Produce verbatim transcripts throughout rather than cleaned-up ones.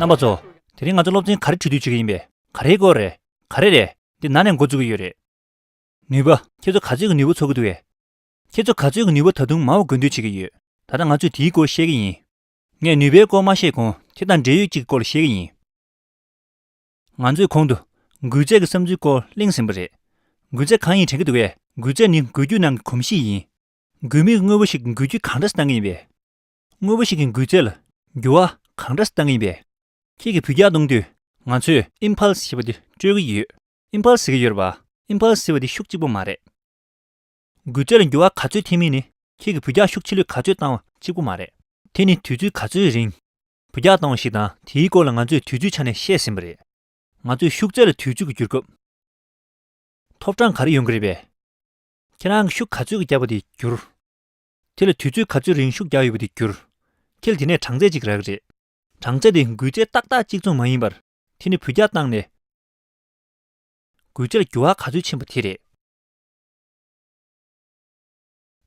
རྣམ་པ་ཚོ། དེ་རིང་ང་ཚོ་སློབ་ཚན་ག་རེ་ཁྲིད་དུས་བྱེད་ཀྱི་ཡིན་པས། ག་རེའི་སྐོར་རེད། ག་རེ་རེད། འདི་ན་ནས་འགོ་འཛུགས་ཀྱི་ཡོད་རེད། ནུས་པ། ཁྱེད་ཚོ་ག་ཚོད་ཀྱི་ནུས་པ་ཚོར་གྱི་འདུག་གས། ཁྱེད་ཚོ་ག་ཚོད་ཀྱི་ནུས་པ་ད་དུང་མང་བ་དགོས་འདོད་བྱེད་ཀྱི་ཡོད། ད་ལྟ་ང་ཚོས་དེའི་སྐོར་བཤད་ཀྱི་ཡིན། ངས་ནུས་པའི་སྐོར་མ་བཤད་གོང་དེ་དང་འབྲེལ་ཡོད་ཅིག་སྐོར་བཤད་ཀྱི་ཡིན། ང་ཚོས་གོང་དུ་འགུལ་རྩལ་གྱི་བསམ་ཚུལ་སྐོར་གླེང་ཟིན་པ་རེད། འགུལ་རྩལ་གང་ཡིན་དྲན་གྱི་འདུག་གས། འགུལ་རྩལ་ནི་འགུལ་སྐྱོད་ནང་གི་གོམས་གཤིས་ཡིན། འགུལ་མི་དངོས་པོ་ཞིག་གིས་འགུལ་སྐྱོད་གང་འདྲ་བཏང་གི་ཡིན་པས། དངོས་པོ་ཞིག་གི་འགུལ་རྩལ་ལ་འགྱུར་བ་གང་འདྲ་བཏང་གི་ཡིན་པས། ཁྱེད་ཀྱིས་འབུད་རྒྱག་གཏོང་དུས་ང་ཚོས་ཨིམ་ཕལ་སི་ཞེས་པ་དེ་སྤྲོད་ཀྱི་ཡོད། ཨིམ་ཕལ་སི་ཟེར་གྱི་ཡོད་རེད་པ། ཨིམ་ཕལ་སི་ཟེར་བ་དེ་ཤུགས་གཅིག་པོ་མ་རེད། འགུལ་རྩལ་ལ་འགྱུར་བ་ག་ཚོད་ཐེབས་མིན་ནི་ཁྱེད་ཀྱིས་འབུད་རྒྱག་ཤུགས་ཆེ་ལོས་ག་ཚོད་བཏང་བ་གཅིག་པོ་མ་རེད། དེ་ནི་དུས་ཚོད་ག་ཚོད་རིང་འབུད་རྒྱག་བཏང་བ་ཞིག་དང་དེའི་སྐོར་ལ་ང་ཚོས་དུས་ཚོད་ཆ་ནས་བཤད་ཟིན་པ་རེད། ང་ཚོས་ཤུགས་རྩལ་ལ་དུས་ཚོད་ཀྱི་འགྱུར་སྐབས། ཐོབ་གྲངས་ག་རེ་ཡོང་གི་རེད་པས། ཁྱེད་རང་གིས་ཤུགས་ག་ཚོད་ཀྱིས་བརྒྱབ་པ་དེ་བསྒྱུར། དེ་ལ་དུས་ཚོད་ག་ཚོད་རིང་ཤུགས་རྒྱག་ཡོད་པ་དེ་བསྒྱུར། ཁྱེད་ལ་དེ་ནས་གྲངས་ཚད་ཅིག་རག་གི་རེད། གྲངས་ཚད་དེ་འགུལ་རྩལ་ཏག་ཏག་གཅིག་མཚུངས་མ་ཡིན་པར། དེ་ནི་འབུད་རྒྱག་བཏང་ནས། འགུལ་རྩལ་འགྱུར་བ་ག་ཚོད་ཕྱིན་པ་དེ་རེད།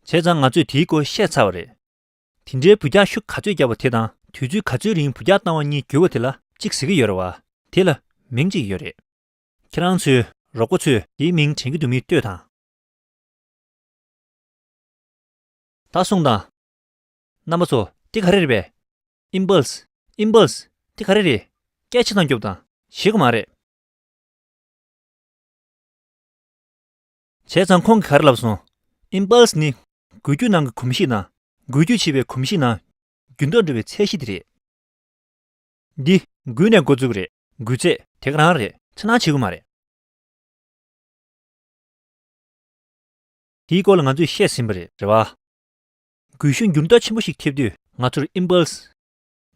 བྱས་ཙང་ང་ཚོས་དེའི་སྐོར་བཤད་ཚར་བ་རེད། དེ་འདྲའི་འབུད་རྒྱག་ཤུགས་ག་ཚོད་བརྒྱབ་པ་དེ་དང་དུས་ཚོད་ག་ཚོད་རིང་འབུད་རྒྱག་བཏང་བ་གཉིས་བསྒྱུར་བ་དེ་ལ་གཅིག་ཟེར་གྱི་ཡོད་རེད་པ། དེ་ལ་མིང་གཅིག་ཡོད་རེད། ཁྱེད་རང་ཚོའི་རོགས་པ་ཚོས་དེའི་མིང་དྲན་གྱི་འདུག་མིན་ལྟོས་དང་། ད་གསུངས་དང་། རྣམ་པ་ཚོ། དེ་ག་རེ་རེད་པས། ཨིམ་པལ་སི། ཨིམ་པལ་སི། དེ་ག་རེ་རེད། སྐད་ཆ་དང་སྐྱོབ་དང་། ཤེས་ཀྱི་མ་རེད། བྱས་ཙང་ཁོང་གིས་ག་རེ་ལབ་སོང་། ཨིམ་པལ་སི་ནི་འགུལ་སྐྱོད་ནང་གི་གོམས་གཤིས་ནང་། འགུལ་སྐྱོད་བྱེད་པའི་གོམས་གཤིས་ནང་། འགྱུར་ལྡོག་འགྲོ་བའི་ཚད་གཞི་དེ་རེད། འདི་འགུལ་ནས་འགོ་བཙུགས་རེད། འགུལ་ཚད་དེ་ག་རང་རེད། འཚེར་སྣང་བྱེད་དགོས་མ་རེད། དེའི་སྐོར་ལ་ང་ཚོས་བཤད་ཟིན་པ་རེད། རེད་པ། འགུལ་ཤུགས་འགྱུར་ལྡོག་ཆེན་པོ་ཞིག་ཐེབས་དུས་ང་ཚོར་ཨིམ་པལ་སི་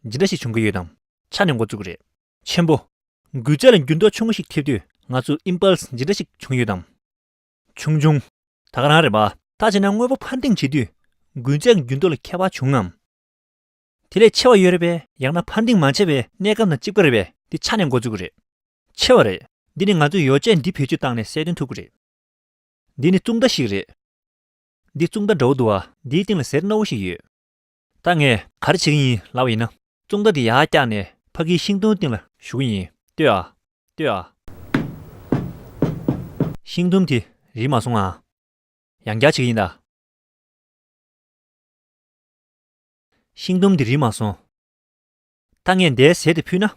ཇི་འདྲ་ཞིག་བྱུང་གི་ཡོད་དམ། ཆ་ནས་འགོ་བཙུགས་རེད། ཆེན་པོ། འགུལ་ཚད་ལ་འགྱུར་ལྡོག་ཆུང་ངུ་ཞིག་ཐེབས་དུས་ང་ཚོར་ཨིམ་པལ་སི་ཇི་འདྲ་ཞིག་བྱུང་ཡོད་དམ། ཆུང་ཆུང་། ད་ག་རང་རེད་པ། ད་བྱས་ན་དངོས་པོ་འཕར་ལྡིང་བྱེད་དུས་འགུལ་ཚད་ཀྱི་འགྱུར་ལྡོག་ལ་ཁྱད་པར་བྱུང་ངམ། དེ་ལས་ཆེ་བ་ཡོད་རེད་པས། ཡང་ན་འཕར་ལྡིང་མ་བྱས་པའི་གནས་སྐབས་དང་གཅིག་པ་རེད་པས། འདི་ཆ་ནས་འགོ་བཙུགས་ཀྱི་རེད། ཆེ་བ་རེད། འདི་ནི་ང་ཚོས་ཡོ་བྱད་འདི་བེད་སྤྱོད་བཏང་ནས་གསལ་སྟོན་ཐུབ་ཀྱི་རེད། འདི་ནི་བཙུགས་མདའ་ཞིག་རེད། འདི་བཙུགས་མདའ་འདྲ་བོ་འདུག་པ། འདིའི་སྟེང་ལ་གཟེར་སྣ་བོ་ཞིག་ཡོད། ད་ངས་ག་རེ་བྱེད་ཀྱི་ཡིན་ལབ་པ་ཡིན་ན། བཙུགས་མདའ་འདི་ཡར་བཀྱགས་ནས་ཕ་གིའི་ཤིང་དུམ་སྟེང་ལ་གཞུ་གི་ཡིན། ལྟོས་ཨ། ལྟོས་ཨ། ཤིང་དུམ་དེ་རིལ་མ་སོང་ཨ། ཡང་བསྐྱར་བྱེད་ཀྱི་ཡིན་ད། ཤིང་དུམ་འདི་རིལ་མ་སོང་། ད་ངས་འདིའི་གཟེར་དེ་ཕུད་ན།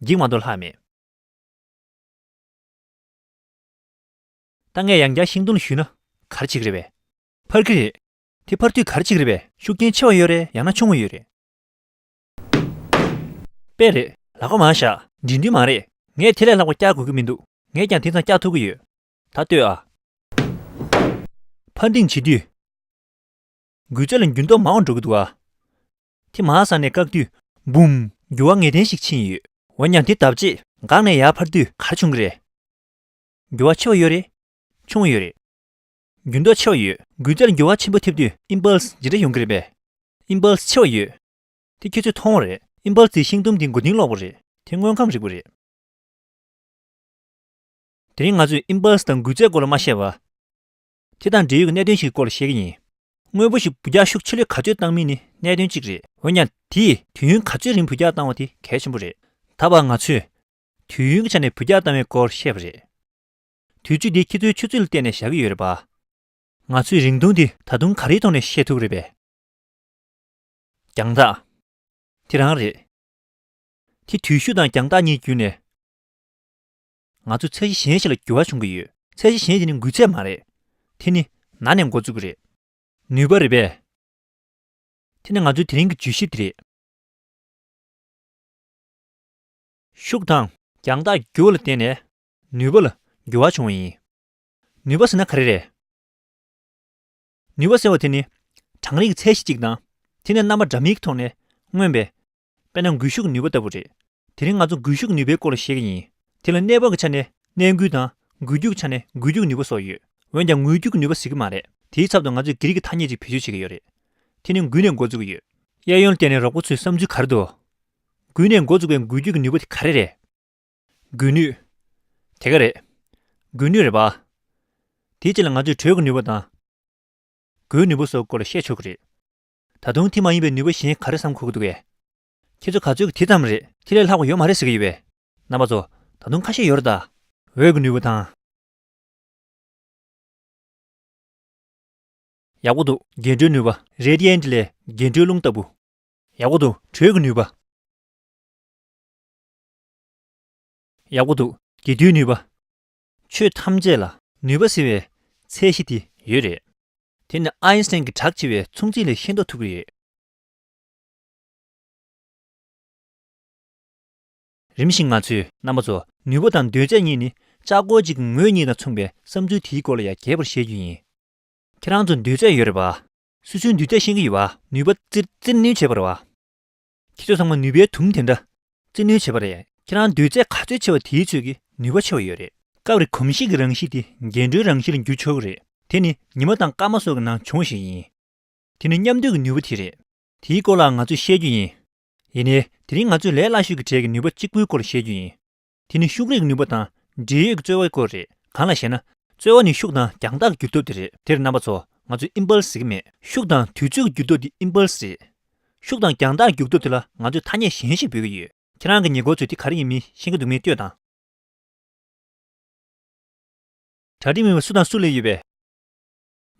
འགྱིག་མ་གཏོགས་ལྷག་མེད། ད་ངས་ཡང་བསྐྱར་ཤིང་དུམ་ལ་གཞུས་ན་ག་རེ་བྱེད་ཀྱི་རེད་པས། འཕར་གྱི་རེད། དེ་འཕར་དུས་ག་རེ་བྱེད་ཀྱི་རེད་པས། ཤུགས་རྐྱེན་ཆེ་བ་ཡོད་རེད། ཡང་ན་ཆུང་བ་ཡོད་རེད། དཔེ་རེད། ལག་པ་མར་བཞག་འགྲིམ་དུས་མ་རེད། ངས་དེ་ལས་ལྷག་པ་བཀྱག་དགོས་ཀྱི་མི་འདུག་ངས་ཀྱང་དེང་སང་བཀྱག་ཐུབ་ཀྱི་ཡོད། ད་ལྟོས་ཨ། འཕར་ལྡིང་བྱེད་དུས། འགུལ་ཚད་ལ་འགྱུར་ལྡོག་མང་བ་འགྲོ་གི་འདུག་ཨ། དེ་མར་ས་ནས་བཀག་དུས་འབུམ། འགྱུར་བ་ངེས་གཏན་ཞིག་ཕྱིན་ཡོད། འོན་ཀྱང་དེ་ལྡབ་གཅིག་འགག་ནས་ཡར་འཕར་དུས་ག་རེ་བྱུང་གི་རེད། འགྱུར་བ་ཆེ་བ་ཡོད་རེད། ཆུང་བ་ཡོད་རེད། འགྱུར་ལྡོག་ཆེ་བ་ཡོད། འགུལ་ཚད་ལ་འགྱུར་བ་ཆེན་པོ་ཐེབས་དུས་ཨིམ་པལ་སི་ཇི་འདྲ་ཡོང་གི་རེད་པས། ཨིམ་པལ་སི་ཆེ་བ་ཡོད། དེ་ཁྱེད་ཚོས་མཐོང་བ་རེད། ཨིམ་པལ་སི་དེ་ཤིང་དུམ་དེའི་མགོ་རྟིང་སློག་པ་རེད། དེ་དངོས་ཁམས་རིག་པ་རེད། དེ་རིང་ང་ཚོས་ཨིམ་པལ་སི་དང་འགུལ་ཚད་སྐོར་ལ་མ་བཤད་པ། དེ་དང་འབྲེལ་ཡོད་ཀྱི་གནད་དོན་ཞིག་སྐོར་ལ་བཤད་ཀྱི་ཡིན། དངོས་པོ་ཞིག་འབུད་རྒྱག་ཤུགས་ཆེ་ལོས་ག་ཚོད་བཏང་མིན་ནི་གནད་དོན་གཅིག་རེད། འོན་ཀྱང་དེས་དུས་ཡུན་ག་ཚོད་རིང་འབུད་རྒྱག་བཏང་བ་དེ་གལ་ཆེན་པོ་རེད། ད་བར་ང་ཚོས་དུས་ཡུན་གྱི་ཆ་ནས་འབུད་རྒྱག་བཏང་བའི་སྐོར་བཤད་པ་རེད། དུས་ཚོད་འདི་ཁྱེད་ཚོའི་ཆུ་ཚོད་ལ་བལྟས་ནས་བཞག་གི་ཡོད་རེད་པ། ང་ཚོས་རིང་ཐུང་འདི་ད་དུང་ག་རེའི་ཐོག་ནས་བཤད་ཐུབ་ཀྱི་རེད་པས། རྒྱང་ཐག་དེ་རང་རེད། དེ་དུས་ཤུགས་དང་རྒྱང་ཐག་གཉིས་བརྒྱུད་ནས། ང་ཚོ་ཚད་གཞི་གཞན་ཞིག་ལ་འགྱུར་བ་བྱུང་གི་ཡོད། ཚད་གཞི་གཞན་དེ་ནི་འགུལ་ཚད་མ་རེད། དེ་ནི་ན་ནས་འགོ་བཙུགས་ཀྱི་རེད། ནུས་པ་རེད་པས། དེ་ནི་ང་ཚོའི་དེ་རིང་གི་བརྗོད་གཞི་དེ་རེད། ཤུགས་དང་རྒྱང་ཐག་འགྱུར་བ་ལ་བརྟེན་ནས་ནུས་པ་ལ་འགྱུར་བ་བྱུང་བ་ཡིན། ནུས་པ་ཟེར་ན་ག་རེ་རེད། ནུས་པ་ཟེར་བ་དེ་ནི་གྲངས་རིག་གི་ཚད་གཞི་གཅིག་དང་། དེ་ནི་རྣམ་པ་འདྲ་མིན་གྱི་ཐོག་ནས་མངོན་པའི། དཔེར་ན་འགུལ་ཤུགས་ཀྱི་ནུས་པ་ལྟ་བུ་རེད། དེ་རིང་ང་ཚོ་འགུལ་ཤུགས་ཀྱི་ནུས་པའི་སྐོར་ལ་བཤད་ཀྱི་ཡིན། དེ་ལ་གནས་བབ་ཀྱི་ཆ་ནས་གནས་འགུལ་དང་། འགུལ་སྐྱོད་ཀྱི་ཆ་ནས་འགུལ་སྐྱོད་ཀྱི་ནུས་པ་སོགས་ཡོད། འོན་ཀྱང་འགུལ་སྐྱོད་ཀྱི་ནུས་པ་ཟེར་གྱི་མ་རེད། དེའི་ཚབ་ཏུ་ང་ཚོས་བགེགས་རིགས་ཀྱི་ཐ་སྙད་ཅིག་བེད་སྤྱོད་བྱེད་ཀྱི་ཡོད་རེད། དེ་ནི་འགུལ་ནས་འགོ་འཛུགས་ཀྱི་ཡོད། གཡས་གཡོན་ལ་བལྟས་ནས་རོགས་པ་ཚོའི་བསམ་ཚུལ་ག་རེ་འདུག་འགུལ་ནས་འགོ་འཛུགས་པའི་འགུལ་སྐྱོད་ཀྱི་ནུས་པ་དེ་ག་རེ་རེད། འགུལ་ནུས། དེ་ག་རེད། འགུལ་ནུས་རེད་པ། དེའི་རྗེས་ལ་ང་ཚོས་དྲོད་ཀྱི་ནུས་པ་དང་། སྒོའི་ནུས་པ་སོགས་སྐོར་ལ་བཤད་ཆོག་གི་རེད། ད་དུང་དེ་མ་ཡིན་པའི་ནུས་པ་གཞན་ག་རེ་བསམ་ཁུག་གི་འདུག་གས། ཁྱེད་ཚོ་ག་ཚོད་ཀྱིས་དེ་ཙམ་རེད། དེ་ལས་ལྷག་པ་ཡོད་མ་རེད་ཟེར་གྱི་ཡོད་པས། རྣམ་པ་ཚོ། ད་དུང་ཁ་ཤས་ཡོད་རེད་ད། འོད་ཀྱི་ནུས་པ་དང་། ཡག་པོ་འདུག་རྒྱས་སྤྲོས་ནུས་པ། རེ་ཌི་ཡན་ཊི་ལས་རྒྱས་སྤྲོས་རླུང་ལྟ་བུ། ཡག་པོ་འདུག་དྲོད་ཀྱི་ནུས་པ། ཡག་པོ་འདུག་དགེ་འདུན་ནུས་པ། ཆོས་ཐམས་ཅད་ལ་ནུས་པ་ཟེར་བའི་ཚད་གཞི་དེ་ཡོད་རེད། དེ་ནི་ཨའིན་སི་ཊན་གྱི་གྲགས་ཆེ་བའི་མཚུངས་ཚིག་ལས་ཤེས་རྟོགས་ཐུབ་ཀྱི་ཡོད། རིམ་བཞིན་ང་ཚོས་རྣམ་པ་ཚོ་ནུས་པ་དང་འདོད་སྤྱད་གཉིས་ནི་ལྕགས་སྒོར་གཅིག་གི་ངོས་གཉིས་དང་མཚུངས་པའི་བསམ་ཚུལ་དེའི་སྐོར་ལ་ཡང་རྒྱས་པར་བཤད་རྒྱུ་ཡིན། ཁྱེད་རང་ཚོ་འདོད་སྤྱད་ཡོད་རེད་པ། སོ་སོའི་འདོད་སྤྱད་ཤེས་ཀྱི་ཡོད་པ། ནུས་པ་རྩིར་རྩིར་སྣོན་བྱས་པ་རེད་པ། ཁྱེད་ཚོ་ཚང་མ་ནུས་པའི་དུམ་དེ་འདྲ་རྩིར་སྣོན་བྱས་པ་རེད། ཁྱེད་རང་འདོད་སྤྱད་ག་ཚོད་ཆེ་བ་དེའི་ཚོད་ཀྱིས་ནུས་པ་ཆེ་བ་ཡོད་རེད། སྐབས་རེ་གོམས་གཤིས་ཀྱི་རང་བཞིན་དེ་རྒྱས་སྤྲོས་རང་བཞིན་ལ་འགྱུར་ཆོག་གི་རེད། དེ་ནི་ཉི་མ་དང་སྐར་མ་སོགས་ཀྱི་ནང་བྱུང་བ་ཞིག་ཡིན། དེ་ནི་མཉམ་འདུས་ཀྱི་ནུས་པ་དེ་རེད། དེའི་སྐོར་ལ་ང་ཚོས་བཤད་རྒྱུ་ཡིན། ཡིན་ནའི་དེ་རིང་ང་ཚོས་ལས་སླ་ཤོས་ཀྱི་གྲས་ཀྱི་ནུས་པ་གཅིག་པུའི་སྐོར་ལ་བཤད་རྒྱུ་ཡིན། དེ་ནི་ཤུགས་རིག་ནུས་པ་དང་འབྲེལ་ཡོད་ཀྱི་རྩོལ་བའི་སྐོར་རེད། གང་ལགས་ཤེ་ན། རྩོལ་བ་ནི་ཤུགས་དང་རྒྱང་ཐག་གི་འགྱུར་ལྡོག་དེ་རེད། དེར་རྣམ་པ་ཚོ། ང་ཚོས་ཨིམ་པལ་སི་ཟེར་གྱི་མེད། ཤུགས་དང་དུས་ཚོད་ཀྱི་འགྱུར་ལྡོག་དེ་ཨིམ་པལ་སི་རེད། ཤུགས་དང་རྒྱང་ཐག་གི་འགྱུར་ལྡོག་དེ་ལ་ང་ཚོས་ཐ་སྙད་གཞན་ཞིག་འབོད་ཀྱི་ཡོད། ཁྱེད་རང་གི་ཉེ་འཁོར་ཚོས་དེ་ག་རེ་ཡིན་མིན་ཤེས་ཀྱི་འདུག་མེད་ལྟོས་དང་། གྲ་སྒྲིག་མེད་པར་སུ་དང་སུ་སླེབས་ཡོད་པས།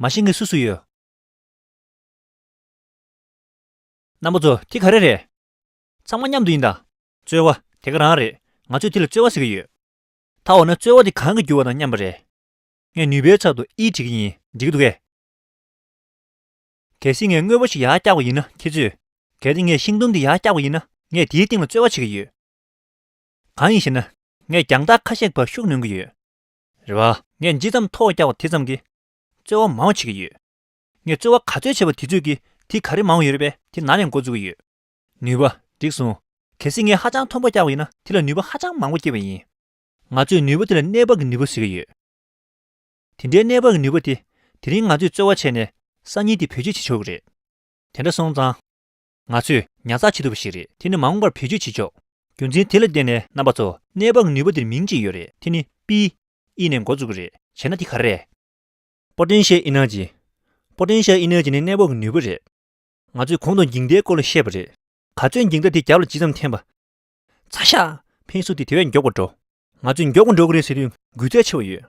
མ་ཤེས་མཁན་སུ་སུ་ཡོད། རྣམ་པ་ཚོ་དེ་ག་རེ་རེད། ཚང་མ་མཉམ་དུ་ཡིན་ད། རྩོལ་བ་དེ་ག་རང་རེད། ང་ཚོས་དེ་ལ་རྩོལ་བ་ཟེར་གྱི་ཡོད། ད་འོ་ན་རྩོལ་བ་དེ་གང་གིས་བསྒྱུར་བ་དང་མཉམ་པ་རེད། ངས་ནུས་པའི་ཚབ་ཏུ་ཨི་བྲིས་ཀྱི་ཡིན། འགྲིག་གི་འདུག་གས། གལ་སྲིད་ངས་དངོས་པོ་ཞིག་ཡར་བཀྱགས་པ་ཡིན་ན་ཁྱེད་ཚོས། གལ་ཏེ་ངས་ཤིང་དུམ་འདི་ཡར་བཀྱགས་པ་ཡིན་ན་ངས་དེའི་སྟེང་ལ་རྩོལ་བ་བྱེད་ཀྱི་ཡོད། གང་ཡིན་ཞེ་ན། ངས་རྒྱང་ཐག་ཁ་ཤས་བར་ཤུགས་སྣོན་གྱི་ཡོད། རེད་བ། ངས་ཇི་ཙམ་མཐོ་བ་བཀྱགས་པ་དེ་ཙམ་གྱིས། རྩོལ་བ་མང་བ་བྱེད་ཀྱི་ཡོད། ངས་རྩོལ་བ་ག་ཚོད་བྱས་པ་དེ་ཚོད་ཀྱིས་དེ་ག་རེ་མང་བ་ཡོད་རེད་པས་དེ་ནང་ནས་འགོ་བཙུགས་ཀྱི་ཡོད། ནུས་པ། འགྲིག་སོང་། གལ་སྲིད་ངས་ཧ་ཅང་མཐོན་པོ་བཀྱགས་པ་ཡིན་ན་དེ་ལ་ནུས་པ་ཧ་ཅང་མང་པོ་སྐྱེས་པ་ཡིན། ང་ཚོས་ནུས་པ་དེ་ལ་གནས་བབ་ཀྱི་ནུས་པ་ཟེར་གྱི་ཡོད། དེ་འདྲའི་གནས་བབ་ཀྱི་ནུས་པ་དེ་དེ་རིང་ང་ཚོས་རྩོལ་བ་བྱས་ནས་སང་ཉིན་དེ་བེད་སྤྱོད་བྱེད་ཆོག་གི་རེད། དེ་འདྲ་སོང་ཙང་། ང་ཚོས་ཉར་ཚགས་བྱེད་ཐུབ་པ་ཞིག་རེད། དེ་ནི་མ་འོངས་པར་བེད་སྤྱོད་བྱེད་ཆོག་རྒྱུ་མཚན་དེ་ལ་བརྟེན་ནས་རྣམ་པ་ཚོ་གནས་བབ་ཀྱི་ནུས་པ་དེར་མིང་གཅིག་ཡོད་རེད། དེ་ནི་པི་ཨི་ནས་འགོ་བཙུགས་ཀྱི་རེད། བྱས་ན་དེ་ག་རེ་རེད། པོ་ཊེན་ཤལ་ཨེ་ནར་ཇི། པོ་ཊེན་ཤལ་ཨེ་ནར་ཇི་ནི་གནས་བབ་ཀྱི་ནུས་པ་རེད། ང་ཚོས་གོང་དུ་འགྱིང་མདའི་སྐོར་ལ་བཤད་པ་རེད། ག་ཚོད་འགྱིང་མདའ་དེ་རྒྱབ་ལ་ཇི་ཙམ་འཐེན་པ། ཚ་ཤག་འཕེན་ཤུགས་དེ་དེ་བས་མགྱོགས་པར་འགྲོ། ང་ཚོས་མགྱོགས་པོ་འགྲོ་གི་རེད་ཟེར་དུས་འགུལ་རྩལ་ཆེ་བ་ཡོད།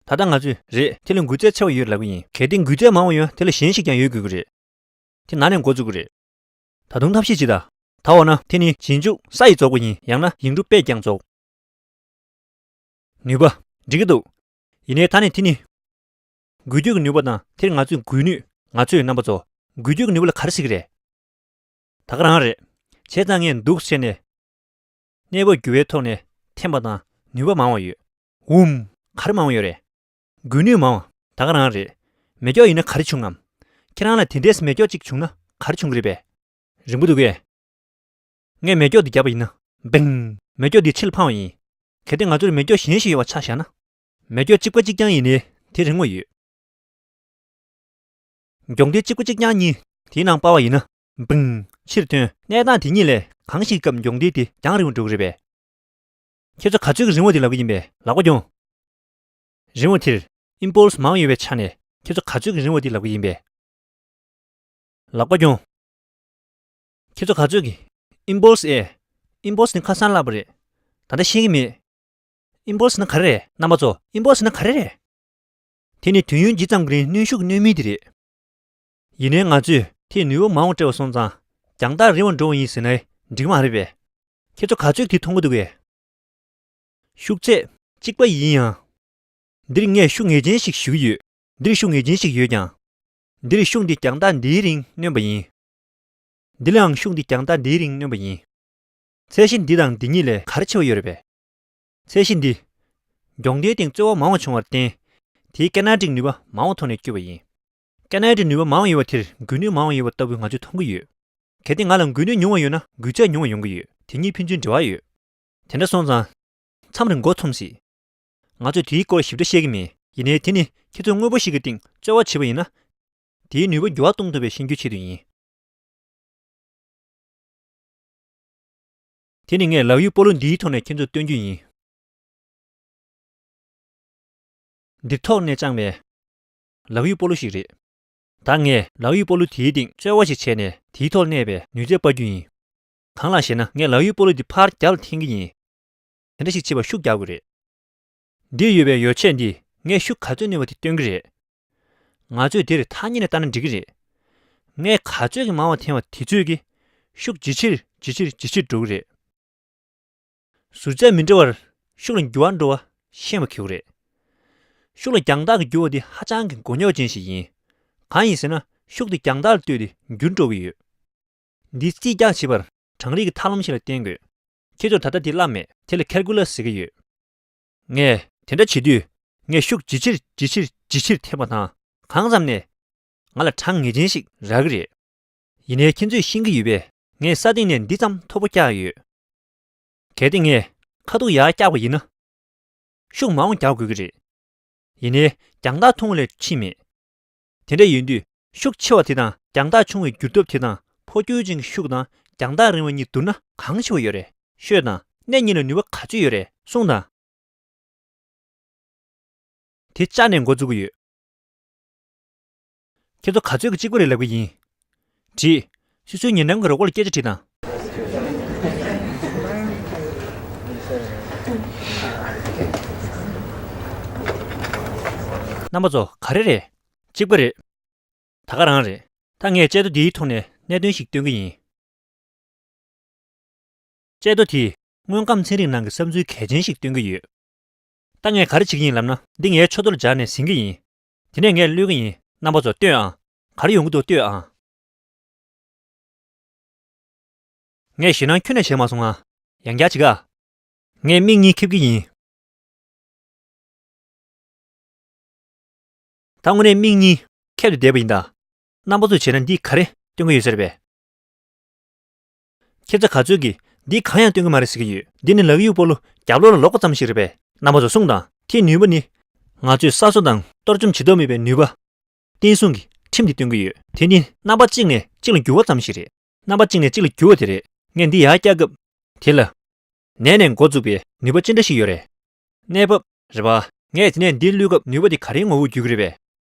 ད་ལྟ་ང་ཚོས་རེད་དེ་ལ་འགུལ་རྩལ་ཆེ་བ་ཡོད་ལབ་ཀྱི་ཡིན། གལ་ཏེ་འགུལ་རྩལ་མང་བ་ཡོད་ན་དེ་ལ་གཞན་ཞིག་ཀྱང་ཡོད་དགོས་ཀྱི་རེད། དེ་ནང་ནས་འགོ་བཙུགས་ཀྱི་རེད། ད་དུང་ཐབས་ཤེས་ཅི་ད། ད་འོ་ན་དེ་ནི་རྗེས་འཇུག་ས་ཡིས་རྫོགས་པ་ཡིན། ཡང་ན་ཡིག་འབྲུ་པས་ཀྱང་རྫོགས། ནུས་པ། འགྲིག་གི་འདུག་ཡིན་ནའི་ད་ནི་དེ་ནི། འགུལ་སྐྱོད་ཀྱི་ནུས་པ་དང་དེར་ང་ཚོས་འགུལ་ནུས། ང་ཚོས་རྣམ་པ་ཚོ། འགུལ་སྐྱོད་ཀྱི་ནུས་པ་ལ་ག་རེ་ཟེར་གྱི་རེད། ད་ག་རང་རེད། བྱས་ཙང་ངས་འདུག་བྱས་ནས། གནས་བབ་འགྱུར་བའི་ཐོག་ནས་འཐེན་པ་དང་ནུས་པ་མང་བ་ཡོད། འུམ། ག་རེ་མང་བ་ཡོད་རེད། འགུལ་ནུས་མང་བ། ད་ག་རང་རེད། མེ་སྒྱོགས་ཡིན་ན་ག་རེ་བྱུང་ངམ། ཁྱེད་རང་ལ་དེ་འདྲས་མེ་སྒྱོགས་གཅིག་བྱུང་ན་ག་རེ་བྱུང་གི་རེད་པས། རིང་པོ་འདུག་གས། ངས་མེ་སྒྱོགས་འདི་བརྒྱབ་པ་ཡིན་ན། བིང་། མེ་སྒྱོགས་འདི་ཕྱི་ལ་འཕངས་པ་ཡིན། གལ་ཏེ་ང་ཚོར་མེ་སྒྱོགས་གཞན་ཞིག་ཡོད་པ་ཆ་བཞག་ན། མེ་སྒྱོགས་གཅིག་པ་གཅིག་རྐྱང་ཡིན་ནའི་དེ་རིང་བ་ཡོད། མགྱོགས་མདེལ་གཅིག་པ་གཅིག་རྐྱང་གཉིས་དེའི་ནང་སྤར་བ་ཡིན་ན། བིང་། ཕྱིར་ཐོན། གནས་སྟངས་དེ་གཉིས་ལས་གང་ཞིག་སྐབས་མགྱོགས་མདེལ་དེ་ཡང་རིང་བ་འགྲོ་གི་རེད་པས། ཁྱེད་ཚོ་ག་ཚོད་ཀྱི་རིང་བ་དེ་ལབ་ཀྱི་ཡིན་པས། ལག་པ་རྒྱོངས། རིང་བ་དེར་ཨིམ་པོལ་སི་མང་ཡོད་པའི་ཆ་ནས་ཁྱེད་ཚོ་ག་ཚོད་ཀྱི་རིང་བ་དེ་ལབ་ཀྱི་ཡིན་པས། ལག་པ་རྒྱོངས། ཁྱེད་ཚོ་ག་ཚོད་ཀྱི། ཨིམ་པོལ་སི་ཨེ། ཨིམ་པོལ་སི་ནི་ཁ་སང་བསླབས་པ་རེད། ད་ལྟ་ཤེས་ཀྱི་མེད། ཨིམ་པོལ་སི་ནི་ག་རེ་རེད། རྣམ་པ་ཚོ། ཨིམ་པོལ་སི་ནི་ག་རེ་རེད། དེ་ནི་དུས་ཡུན་ཇི་ཙམ་གྱི་རིང་གནོན་ཤུགས་གནོན་མིན་དེ་རེད། ཡིན་ནའི་ང་ཚོས་དེས་ནུས་པ་མང་བ་སྤྲད་པ་སོང་ཙང་རྒྱང་ཐག་རིང་བ་འགྲོ་བ་ཡིན་ཟེར་ནའི་འགྲིག་མ་རེད་པས། ཁྱེད་ཚོ་ག་ཚོད་དེ་མཐོང་གི་འདུག་གས། ཤུགས་ཚད་གཅིག་པ་ཡིན་ཡང་། འདིར་ངས་ཤུགས་ངེས་ཅན་ཞིག་ཞུ་གི་ཡོད། འདིར་ཤུགས་ངེས་ཅན་ཞིག་ཡོད་ཀྱང་། འདིར་ཤུགས་འདི་རྒྱང་ཐག་འདིའི་རིང་གནོན་པ་ཡིན། འདི་ལའང་ཤུགས་འདི་རྒྱང་ཐག་འདིའི་རིང་གནོན་པ་ཡིན། ཚད་གཞི་འདི་དང་འདི་གཉིས་ལས་ག་རེ་ཆེ་བ་ཡོད་རེད་པས། ཚད་གཞི་འདི། མགྱོགས་མདེལ་སྟེང་རྩོལ་བ་མང་བ་བྱུང་བར་བརྟེན། དེའི་ཀེ་ནེ་ཊིག་ནུས་པ་མང་བ་ཐོག་ནས་བསྐྱོད་པ་ཡིན། ཀེ་ནེ་ཊིག་ནུས་པ་མང་བ་ཡོད་པ་དེར་འགུལ་ནུས་མང་བ་ཡོད་པ་ལྟ་བུ་ང་ཚོས་མཐོང་གི་ཡོད། གལ་ཏེ་ང་ལ་འགུལ་ནུས་ཉུང་བ་ཡོད་ན་འགུལ་ཚད་ཉུང་བ་ཡོང་གི་ཡོད། དེ་གཉིས་ཕན་ཚུན་འབྲེལ་བ་ཡོད། དེ་འདྲ་སོང་ཙང་། མཚམས་རེ་མགོ་འཐོམ་སྲིད། ང་ཚོས་དེའི་སྐོར་ཞིབ་ཕྲ་བཤད་ཀྱི་མེད། ཡིན་ནའི་དེ་ནི་ཁྱེད་ཚོས་དངོས་པོ་ཞིག་གི་སྟེང་རྩོལ་བ་བྱེད་པ་ཡིན་ན། དེའི་ནུས་པ་འགྱུར་བ་གཏོང་ཐུབ་པའི་ཤེས་རྒྱུའི་ཆེད་དུ་ཡིན། དེ་ནི་ངས་ལག་གཡུག་སྤོ་ལོ་འདིའི་ཐོག་ནས་ཁྱེད་ཚོར་སྟོན་རྒྱུ་ཡིན། འདིར་ཐོག་ནས་དཔྱངས་པའི་ལག་གཡུག་སྤོ་ལོ་ཞིག་རེད། ད་ངས་ལག་གཡུག་སྤོ་ལོ་དེའི་སྟེང་རྩོལ་བ་ཞིག་བྱས་ནས་དེའི་ཐོག་གནས་པའི་ནུས་རྩལ་སྤར་རྒྱུ་ཡིན། གང་ལགས་ཤེ་ན། ངས་ལག་གཡུག་སྤོ་ལོ་འདི་ཕར་རྒྱབ་ལ་འཐེན་གྱི་ཡིན། དེ་འདྲ་ཞིག་བྱེད་པར་ཤུགས་རྒྱག་དགོས་རེད། འདིར་ཡོད་པའི་ཡོ་ཆས་འདིས་ངས་ཤུགས་ག་ཚོད་བསྣོན་པ་དེ་སྟོན་གྱི་རེད། ང་ཚོས་འདིར་ཐ་སྙད་ནས་བལྟས་ན་འགྲིག་གི་རེད། ངས་ག་ཚོད་ཀྱིས་མང་བ་འཐེན་པ་དེ་ཚོད་ཀྱིས་ཤུགས་ཇེ་ཆེར་ཇེ་ཆེར་ཇེ་ཆེར་འགྲོ་གི་རེད། ཟུར་ཚད་མི་འདྲ་བར་ཤུགས་ལ་འགྱུར་བ་འགྲོ་བ་ཤེས་པ་གལ་ཆེན་པོ་རེད། ཤུགས་ལ་རྒྱང་ཐག་གི་འགྱུར་བ་འདི་ཧ་ཅང་གི་མགོ་རྙོག་ཅན་ཞིག་ཡིན། གང་ཡིན་ཟེར་ན། ཤུགས་དེ་རྒྱང་ཐག་ལ་ལྟོས་ཏེ་འགྱུར་འགྲོ་གི་ཡོད། འདི་རྩིས་རྒྱག་བྱེད་པར་གྲངས་རིག་གི་ཐབས་ལམ་ཞིག་ལ་བརྟེན་དགོས། ཁྱེད་ཚོར་ད་ལྟ་འདི་བསླབས་མེད། དེ་ལ་ཁལ་ཀུ་ལ་སི་ཟེར་གྱི་ཡོད། ངས་དེ་འདྲ་བྱེད་དུས། ངས་ཤུགས་ཇེ་ཆེར་ཇེ་ཆེར་ཇེ་ཆེར་འཐེན་པ་དང་། གང་ཙམ་ནས་ང་ལ་གྲངས་ངེས་ཅན་ཞིག་རག་གི་རེད། ཡིན་ནའི་ཁྱེད་ཚོས་ཤེས་ཀྱི་ཡོད་པས། ངས་ས་སྟེང་ནས་འདི་ཙམ་མཐོ་པོ་བཀྱགས་ཡོད། གལ་ཏེ་ངས་ཁ་ཐུག་ཡར་བཀྱགས་པ་ཡིན་ན། ཤུགས་མང་བ་རྒྱག་དགོས་ཀྱི་རེད། ཡིན་ནའི་རྒྱང་ཐག་ཐུང་བ་ལས་ཕྱིན་མེད། དེ་འདྲ་ཡིན་དུས། ཤུགས་ཆེ་བ་དེ་དང་རྒྱང་ཐག་ཆུང་བའི་འགྱུར་སྟོབས་དེ་དང་། འཕོ་འགྱུར་ཅན་གྱི་ཤུགས་དང་རྒྱང་ཐག་རིང་བ་གཉིས་བསྡུར་ན་གང་ཆེ་བ་ཡོད་རེད། ཤོད་དང་། སྣེ་གཉིས་ལ་ནུས་པ་ག་ཚོད་ཡོད་རེད། གསུངས་དང་། དེ་བཅག་ནས་འགོ་འཛུགས་ཀྱི་ཡོད། ཁྱེད་ཚོ་ག་ཚོད་ཀྱིས་གཅིག་པ་རེད་ལབ་ཀྱི་ཡིན། བྲིས། སོ་སོའི་ཉེ་འགྲམ་གྱི་རོགས་པ་ལ་སྐད་ཆ་དྲིས་དང་། རྣམ་པ་ཚོ་ག་རེ་རེད། གཅིག་པ་རེད། ད་ག་རང་རེད། ད་ངས་ལྕེ་རྡོ་འདིའི་ཐོག་ནས་གནད་དོན་ཞིག་སྟོན་གྱི་ཡིན། ལྕེ་རྡོ་དེས་དངོས་ཁམས་ཚན་རིག་ནང་གི་བསམ་ཚུལ་གལ་ཆེན་ཞིག་སྟོན་གྱི་ཡོད། ད་ངས་ག་རེ་བྱེད་ཀྱི་ཡིན་ལབ་ན། འདི་ངའི་མཆུ་ཏོར་སྦྱར་ནས་ཟིན་གྱི་ཡིན། དེ་ནས་ངས་གློད་ཀྱི་ཡིན། རྣམ་པ་ཚོ་ལྟོས་ཨང་། ག་རེ་ཡོང་གི་འདུག་ལྟོས་ཨང་། ངས་ཞེད་སྣང་ཁྱོན་ནས་བྱས་མ་སོང་ང་། ཡང་བསྐྱར་བྱེད་ག། ངས་མིག་གཉིས་ཁེབས་ཀྱི་ཡིན། ད་དངོས་གནས་མིག་གཉིས་ཁེབས་ཏེ་བསྡད་པ་ཡིན་ད། རྣམ་པ་ཚོས་བྱས་ན་འདིས་ག་རེ་སྟོན་གྱི་ཡོད་ཟེར་བས། ཁྱེད་ཚོ་ག་ཚོད་ཀྱིས་འདིས་གང་ཡང་སྟོན་གྱི་མ་རེད་ཟེར་གྱི་ཡོད། འདི་ནི་ལག་གཡུག་སྤོ་ལོ་རྒྱབ་ལོགས་ལ་ལོག་པ་ཙམ་ཞིག་རེད་པས། རྣམ་པ་ཚོ་གསུངས་དང་། དེའི་ནུས་པ་ནི། ང་ཚོས་ས་སོ་དང་གཏོར་བཅོམ་བྱེད་ཐབས་མེད་པའི་ནུས་པ། བརྟན་སྲུང་གི་ཁྲིམས་དེ་སྟོན་གྱི་ཡོད། དེ་ནི་རྣམ་པ་གཅིག་ནས་གཅིག་ལ་འགྱུར་བ་ཙམ་ཞིག་རེད། རྣམ་པ་གཅིག་ནས་གཅིག་ལ་འགྱུར་བ་དེ་རེད། ངས་འདི་ཡར་བཀྱག་སྐབས། དེ་ལ། ནས་ནས་འགོ་འཛུགས་པའི་ནུས་པ་ཅི་འདྲ་ཞིག་ཡོད་རེད། གནས་བབ། རེད་པ། ངས་དེ་ནས་འདིར་བླུགས་སྐབས་ནུས་པ་དེ་ག་རེའི་ངོ་བོར་འགྱུར་གྱི་རེད་པས།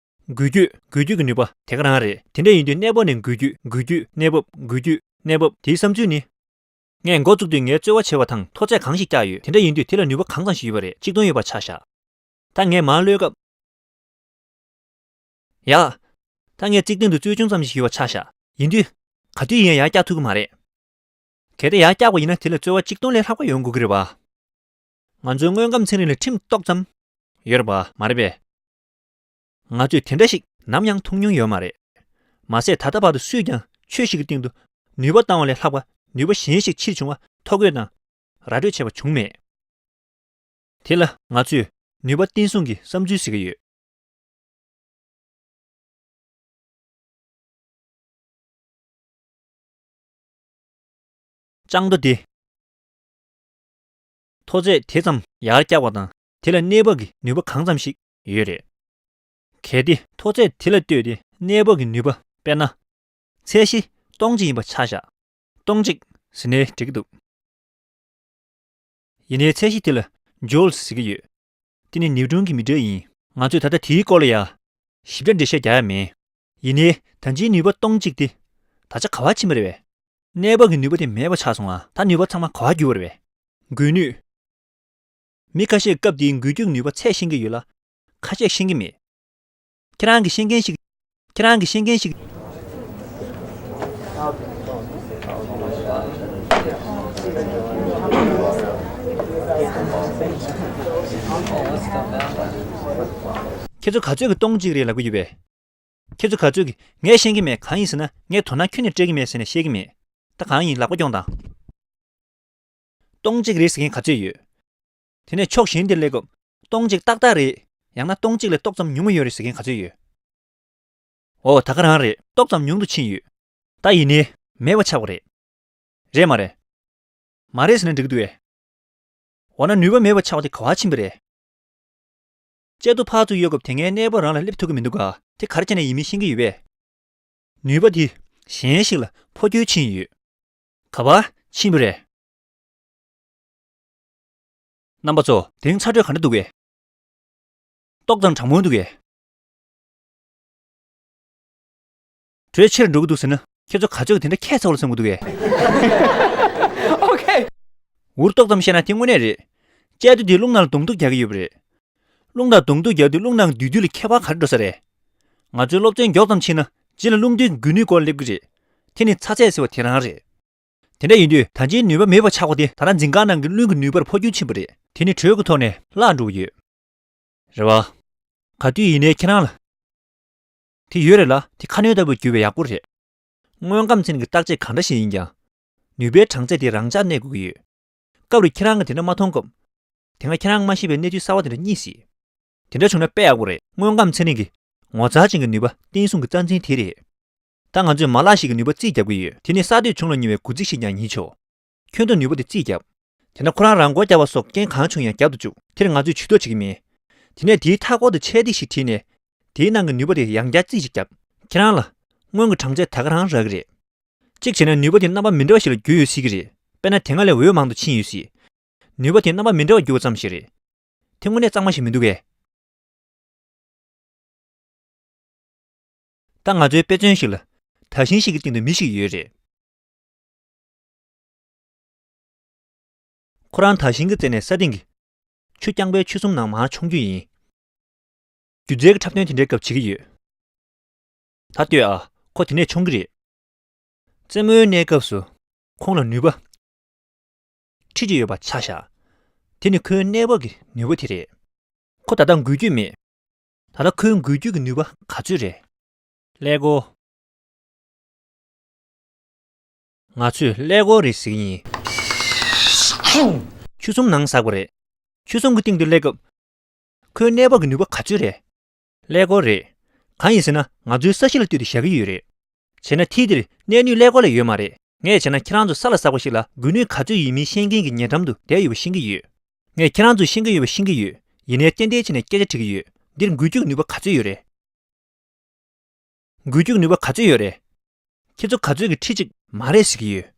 འགུལ་སྐྱོད། འགུལ་སྐྱོད་ཀྱི་ནུས་པ་དེ་ག་རང་རེད། དེ་འདྲ་ཡིན་དུས་གནས་བབ་ནས་འགུལ་སྐྱོད། འགུལ་སྐྱོད། གནས་བབ། འགུལ་སྐྱོད། གནས་བབ། དེའི་བསམ་ཚུལ་ནི། ངས་འགོ་བཙུགས་དུས་ངས་རྩོལ་བ་བྱས་པ་དང་མཐོ་ཚད་གང་ཞིག་བཀྱགས་ཡོད། དེ་འདྲ་ཡིན་དུས་དེ་ལ་ནུས་པ་གང་ཙམ་ཞིག་ཡོད་པ་རེད། གཅིག་སྟོང་ཡོད་པ་ཆ་བཞག། ད་ངས་མར་གློད་སྐབས། ཡ། ད་ངས་རྩིག་སྟེང་དུ་རྩོལ་ཆུང་ཙམ་ཞིག་ཡོད་པ་ཆ་བཞག། ཡིན་དུས། ག་དུས་ཡིན་ཡང་ཡར་བཀྱག་ཐུབ་ཀྱི་མ་རེད། གལ་ཏེ་ཡར་བཀྱག་པ་ཡིན་ན་དེ་ལ་རྩོལ་བ་གཅིག་སྟོང་ལས་ལྷག་པ་ཡོང་དགོས་ཀྱི་རེད་པ། ང་ཚོའི་དངོས་ཁམས་ཚན་རིག་ལ་ཁྲིམས་ཏོག་ཙམ་ཡོད་རེད་པ། མ་རེད་པས། ང་ཚོས་དེ་འདྲ་ཞིག་ནམ་ཡང་མཐོང་མྱོང་ཡོད་མ་རེད། མ་ཟད་ད་ལྟ་བར་དུ་སུས་ཀྱང་ཆོས་ཤིག་གི་སྟེང་དུ་ནུས་པ་བཏང་བ་ལས་ལྷག་པ་ནུས་པ་གཞན་ཞིག་ཕྱིར་བྱུང་བ་ཐོ་འགོད་དང་ར་སྤྲོད་བྱས་པ་བྱུང་མེད། དེ་ལ་ང་ཚོས་ནུས་པ་བརྟན་སྲུང་གི་བསམ་ཚུལ་ཟེར་གྱི་ཡོད། ལྕང་རྡོ་དེ། མཐོ་ཚད་དེ་ཙམ་ཡར་བཀྱགས་པ་དང་དེ་ལ་གནས་བབ་ཀྱི་ནུས་པ་གང་ཙམ་ཞིག་ཡོད་རེད། གལ་ཏེ་མཐོ་ཚད་དེ་ལ་ལྟོས་ཏེ་གནས་བབ་ཀྱི་ནུས་པ་དཔེར་ན། ཚད་གཞི་སྟོང་གཅིག་ཡིན་པ་ཆ་བཞག། སྟོང་གཅིག་ཟེར་ནའི་འགྲིག་གི་འདུག། ཡིན་ནའི་ཚད་གཞི་དེ་ལ་ཇོལ་ཟེར་གྱི་ཡོད། དེ་ནི་ནིའུ་ཀྲོན་གྱི་མི་སྒྲ་ཡིན། ང་ཚོས་ད་ལྟ་དེའི་སྐོར་ལ་ཡ། ཞིབ་ཕྲ་འགྲེལ་བཤད་རྒྱག་ཡ་མེད། ཡིན་ནའི་ད་ལྟའི་ནུས་པ་སྟོང་གཅིག་དེ། ད་ཆ་ག་པར་ཕྱིན་པ་རེད་པས། གནས་བབ་ཀྱི་ནུས་པ་དེ་མེད་པ་ཆགས་སོང་ང་། ད་ནུས་པ་ཚང་མ་ག་པར་གྱུར་པ་རེད་པས། འགུལ་ནུས། མི་ཁ་ཤས་སྐབས་དེའི་འགུལ་སྐྱོད་ནུས་པ་ཚད་ཤེས་ཀྱི་ཡོད་ལ། ཁ་ཤས་ཤེས་ཀྱི་མེད། ཁྱེད་རང་གིས་ཤེས་མཁན་ཞིག་ཁྱེད་རང་གིས་ཤེས་མཁན་ཞིག་ཁྱེད་ཚོ་ག་ཚོད་ཀྱིས་སྟོང་གཅིག་རེད་ལབ་ཀྱི་ཡོད་པས། ཁྱེད་ཚོ་ག་ཚོད་ཀྱིས་ངས་ཤེས་ཀྱི་མེད། གང་ཡིན་ཟེར་ན་ངས་དོ་སྣང་ཁྱོན་ནས་སྤྲད་ཀྱི་མེད་ཟེར་ནས་བཤད་ཀྱི་མེད། ད་གང་ཡིན་ལག་པ་རྐྱོང་དང་། སྟོང་གཅིག་རེད་ཟེར་མཁན་ག་ཚོད་ཡོད། དེ་ནས་ཕྱོགས་གཞན་དེར་སླེབས་སྐབས་སྟོང་གཅིག་ཏག་ཏག་རེད། ཡང་ན་སྟོང་གཅིག་ལས་ཏོག་ཙམ་ཉུང་བ་ཡོད་རེད་ཟེར་མཁན་ག་ཚོད་ཡོད། འོ་ད་ག་རང་རེད། ཏོག་ཙམ་ཉུང་དུ་ཕྱིན་ཡོད། ད་ཡིན་ནའི་མེད་པ་ཆགས་པ་རེད། རེད་མ་རེད། མ་རེད་ཟེར་ན་འགྲིག་གི་འདུག་གས། འོ་ན་ནུས་པ་མེད་པ་ཆགས་པ་དེ་ག་པར་ཕྱིན་པ་རེད། ལྕེ་རྡོ་ཕར་ཚུར་གཡོ་སྐབས་དེ་སྔའི་གནས་བབ་རང་ལ་སླེབས་ཐུབ་ཀྱི་མི་འདུག་ག། དེ་ག་རེ་བྱས་ནས་ཡིན་མིན་ཤེས་ཀྱི་ཡོད་པས། ནུས་པ་དེ་གཞན་ཞིག་ལ་འཕོ་འགྱུར་ཕྱིན་ཡོད། ག་པར་ཕྱིན་པ་རེད། རྣམ་པ་ཚོ་དེང་ཚ་དྲོད་ག་འདྲ་འདུག་གས། ཏོག་ཙམ་གྲང་མོ་འདུག་གས། དྲོད་ཆེར་འགྲོ་གི་འདུག་ཟེར་ན་ཁྱེད་ཚོ་ག་ཚོད་དེ་འདྲ་ཁྱད་མཚར་བ་ལ་བསམ་གི་འདུག་གས། འུར་ཏོག་ཙམ་བཤད་ན་དེ་དངོས་གནས་རེད། ཅལ་དུ་དེ་རླུང་ནང་ལ་གདོང་ཐུག་རྒྱག་གི་ཡོད་པ་རེད། རླུང་དང་གདོང་ཐུག་རྒྱག་དུས་རླུང་ནང་སྡུད་དུས་ལ་ཁྱད་པར་ག་རེ་འགྲོ་ས་རེད། ང་ཚོའི་སློབ་ཚན་མགྱོགས་ཙམ་ཕྱིན་ན་རྗེས་ལ་རླུང་རྡུལ་འགུལ་ནུས་སྐོར་སླེབས་ཀྱི་རེད། དེ་ནི་ཚ་ཚད་ཟེར་བ་དེ་རང་རེད། དེ་འདྲ་ཡིན་དུས་ད་ཅིའི་ནུས་པ་མེད་པ་ཆགས་པ་དེ་ད་ལྟ་འཛིན་ཁང་ནང་གི་རླུང་གི་ནུས་པར་འཕོ་འགྱུར་ཕྱིན་པ་རེད། དེ་ནི་དྲོད་ཀྱི་ཐོག་ནས་བརླག་འགྲོ་གི་ཡོད། རེད་བ། ག་དུས་ཡིན་ནའི་ཁྱེད་རང་ལ། དེ་ཡོད་རེད་ལ་དེ་ཁ་སྣོན་ལྟ་བུ་བརྒྱུད་པའི་ཡག་པོ་རེད། དངོས་ཁམས་ཚན་གྱི་བརྟག་དཔྱད་གང་འདྲ་ཞིག་ཡིན་ཀྱང་། ནུས་པའི་གྲངས་ཚད་དེ་རང་འཇགས་གནས་དགོས་ཀྱི་ཡོད། སྐབས་རེ་ཁྱེད་རང་གིས་དེ་འདྲ་མ་མཐོང་སྐབས། དེ་སྔ་ཁྱེད་རང་མ་ཤེས་པའི་གནས་ཚུལ་གསར་བ་དེ་འདྲ་རྙེད་སྲིད། དེ་འདྲ་བྱུང་ན་དཔེ་ཡག་པོ་རེད། དངོས་ཁམས་ཚན་རིག་གི་ངོ་མཚར་ཅན་གྱི་ནུས་པ་བརྟན་སྲུང་གི་རྩ་འཛིན་དེ་རེད། ད་ང་ཚོས་མ་ལག་ཞིག་གི་ནུས་པ་རྩིས་རྒྱག་གི་ཡོད། དེ་ནི་གསར་གཏོད་བྱུང་ལ་ཉེ་བའི་འགོ་རྩིས་ཤིག་ཀྱང་ཡིན་ཆོག་ཁྱོན་བསྡོམས་ནུས་པ་དེ་རྩིས་བརྒྱབ། དེ་ན་ཁོ་རང་རང་མགོ་བརྒྱབ་པ་སོགས་རྐྱེན་གང་བྱུང་ཡང་བརྒྱབ་ཏུ་བཅུག་དེར་ང་ཚོས་ཇུས་གཏོགས་བྱེད་ཀྱི་མེད། དེ་ནས་དེའི་མཐའ་སྐོར་དུ་ཆས་སྡེ་ཞིག་བྲིས་ནས། དེའི་ནང་གི་ནུས་པ་དེ་ཡང་བསྐྱར་རྩིས་ཤིག་བརྒྱབ། ཁྱེད་རང་ལ་སྔོན་གྱི་གྲངས་ཚད་ད་ག་རང་རག་གི་རེད། གཅིག་བྱས་ན་ནུས་པ་དེ་རྣམ་པ་མི་འདྲ་བ་ཞིག་ལ་བསྒྱུར་ཡོད་སྲིད་ཀྱི་རེད། དཔེར་ན་དེ་སྔ་ལས་འོས་མང་དུ་ཕྱིན་ཡོད་སྲིད། ནུས་པ་དེ་རྣམ་པ་མི་འདྲ་བ་བསྒྱུར་བ་ཙམ་ཞིག་རེད། དེ་དངོས་གནས་གཙང་མ་ཞིག་མི་འདུག་གས། ད་ང་ཚོའི་དཔེ་མཚོན་ཞིག་ལ། དར་ཤིང་ཞིག་གི་སྟེང་དུ་མི་ཞིག་ཡོད་རེད། ཁོ་རང་དར་ཤིང་གི་རྩེ་ནས་ས་སྟེང་གི་ཆུ་རྐྱང་པའི་ཆུ་ཟོམ་ནང་མར་མཆོང་རྒྱུ་ཡིན། སྒྱུ་རྩལ་གྱི་འཁྲབ་སྟོན་དེ་འདྲའི་སྐབས་བྱེད་ཀྱི་ཡོད། ད་ལྟོས་ཨ། ཁོ་དེ་ནས་མཆོང་གི་རེད། རྩེད་མོའི་གནས་སྐབས་སུ་ཁོང་ལ་ནུས་པ། ཁྲི་གཅིག་ཡོད་པ་ཆ་བཞག་དེ་ནི་ཁོའི་གནས་བབ་ཀྱི་ནུས་པ་དེ་རེད། ཁོ་ད་ལྟ་འགུལ་སྐྱོད་མེད། ད་ལྟ་ཁོའི་འགུལ་སྐྱོད་ཀྱི་ནུས་པ་ག་ཚོད་རེད། ཀླད་ཀོར། ང་ཚོས་ཀླད་ཀོར་རེད་ཟེར་གྱི་ཡིན། ཆུ་ཟོམ་ནང་ཟགས་པ་རེད། ཆུ་ཟོམ་གྱི་སྟེང་དུ་སླེབས་སྐབས། ཁོའི་གནས་བབ་ཀྱི་ནུས་པ་ག་ཚོད་རེད། ཀླད་ཀོར་རེད། གང་ཡིན་ཟེར་ན་ང་ཚོའི་ས་གཞི་ལ་ལྟོས་ཏེ་བཞག་གི་ཡོད་རེད། བྱས་ན་མཐིལ་འདིར་གནས་ནུས་ཀླད་ཀོར་ལས་ཡོད་མ་རེད། ངས་བྱས་ན་ཁྱེད་རང་ཚོ་ས་ལ་ཟགས་པ་ཞིག་ལ་འགུལ་ནུས་ག་ཚོད་ཡིན་མིན་ཤེས་མཁན་གྱི་ཉེ་འགྲམ་དུ་བསྡད་ཡོད་པ་ཤེས་ཀྱི་ཡོད། ངས་ཁྱེད་རང་ཚོས་ཤེས་ཀྱི་ཡོད་པ་ཤེས་ཀྱི་ཡོད། ཡིན་ནའི་ཏན་ཏན་བྱས་ནས་སྐད་ཆ་དྲི་གི་ཡོད། འདིར་འགུལ་སྐྱོད་ནུས་པ་ག་ཚོད་ཡོད་རེད། འགུལ་སྐྱོད་ནུས་པ་ག་ཚོད་ཡོད་རེད། ཁྱེད་ཚོ་ག་ཚོད་ཀྱི་ཁྲི་གཅིག་མ་རེད་ཟེར་གྱི་ཡོད།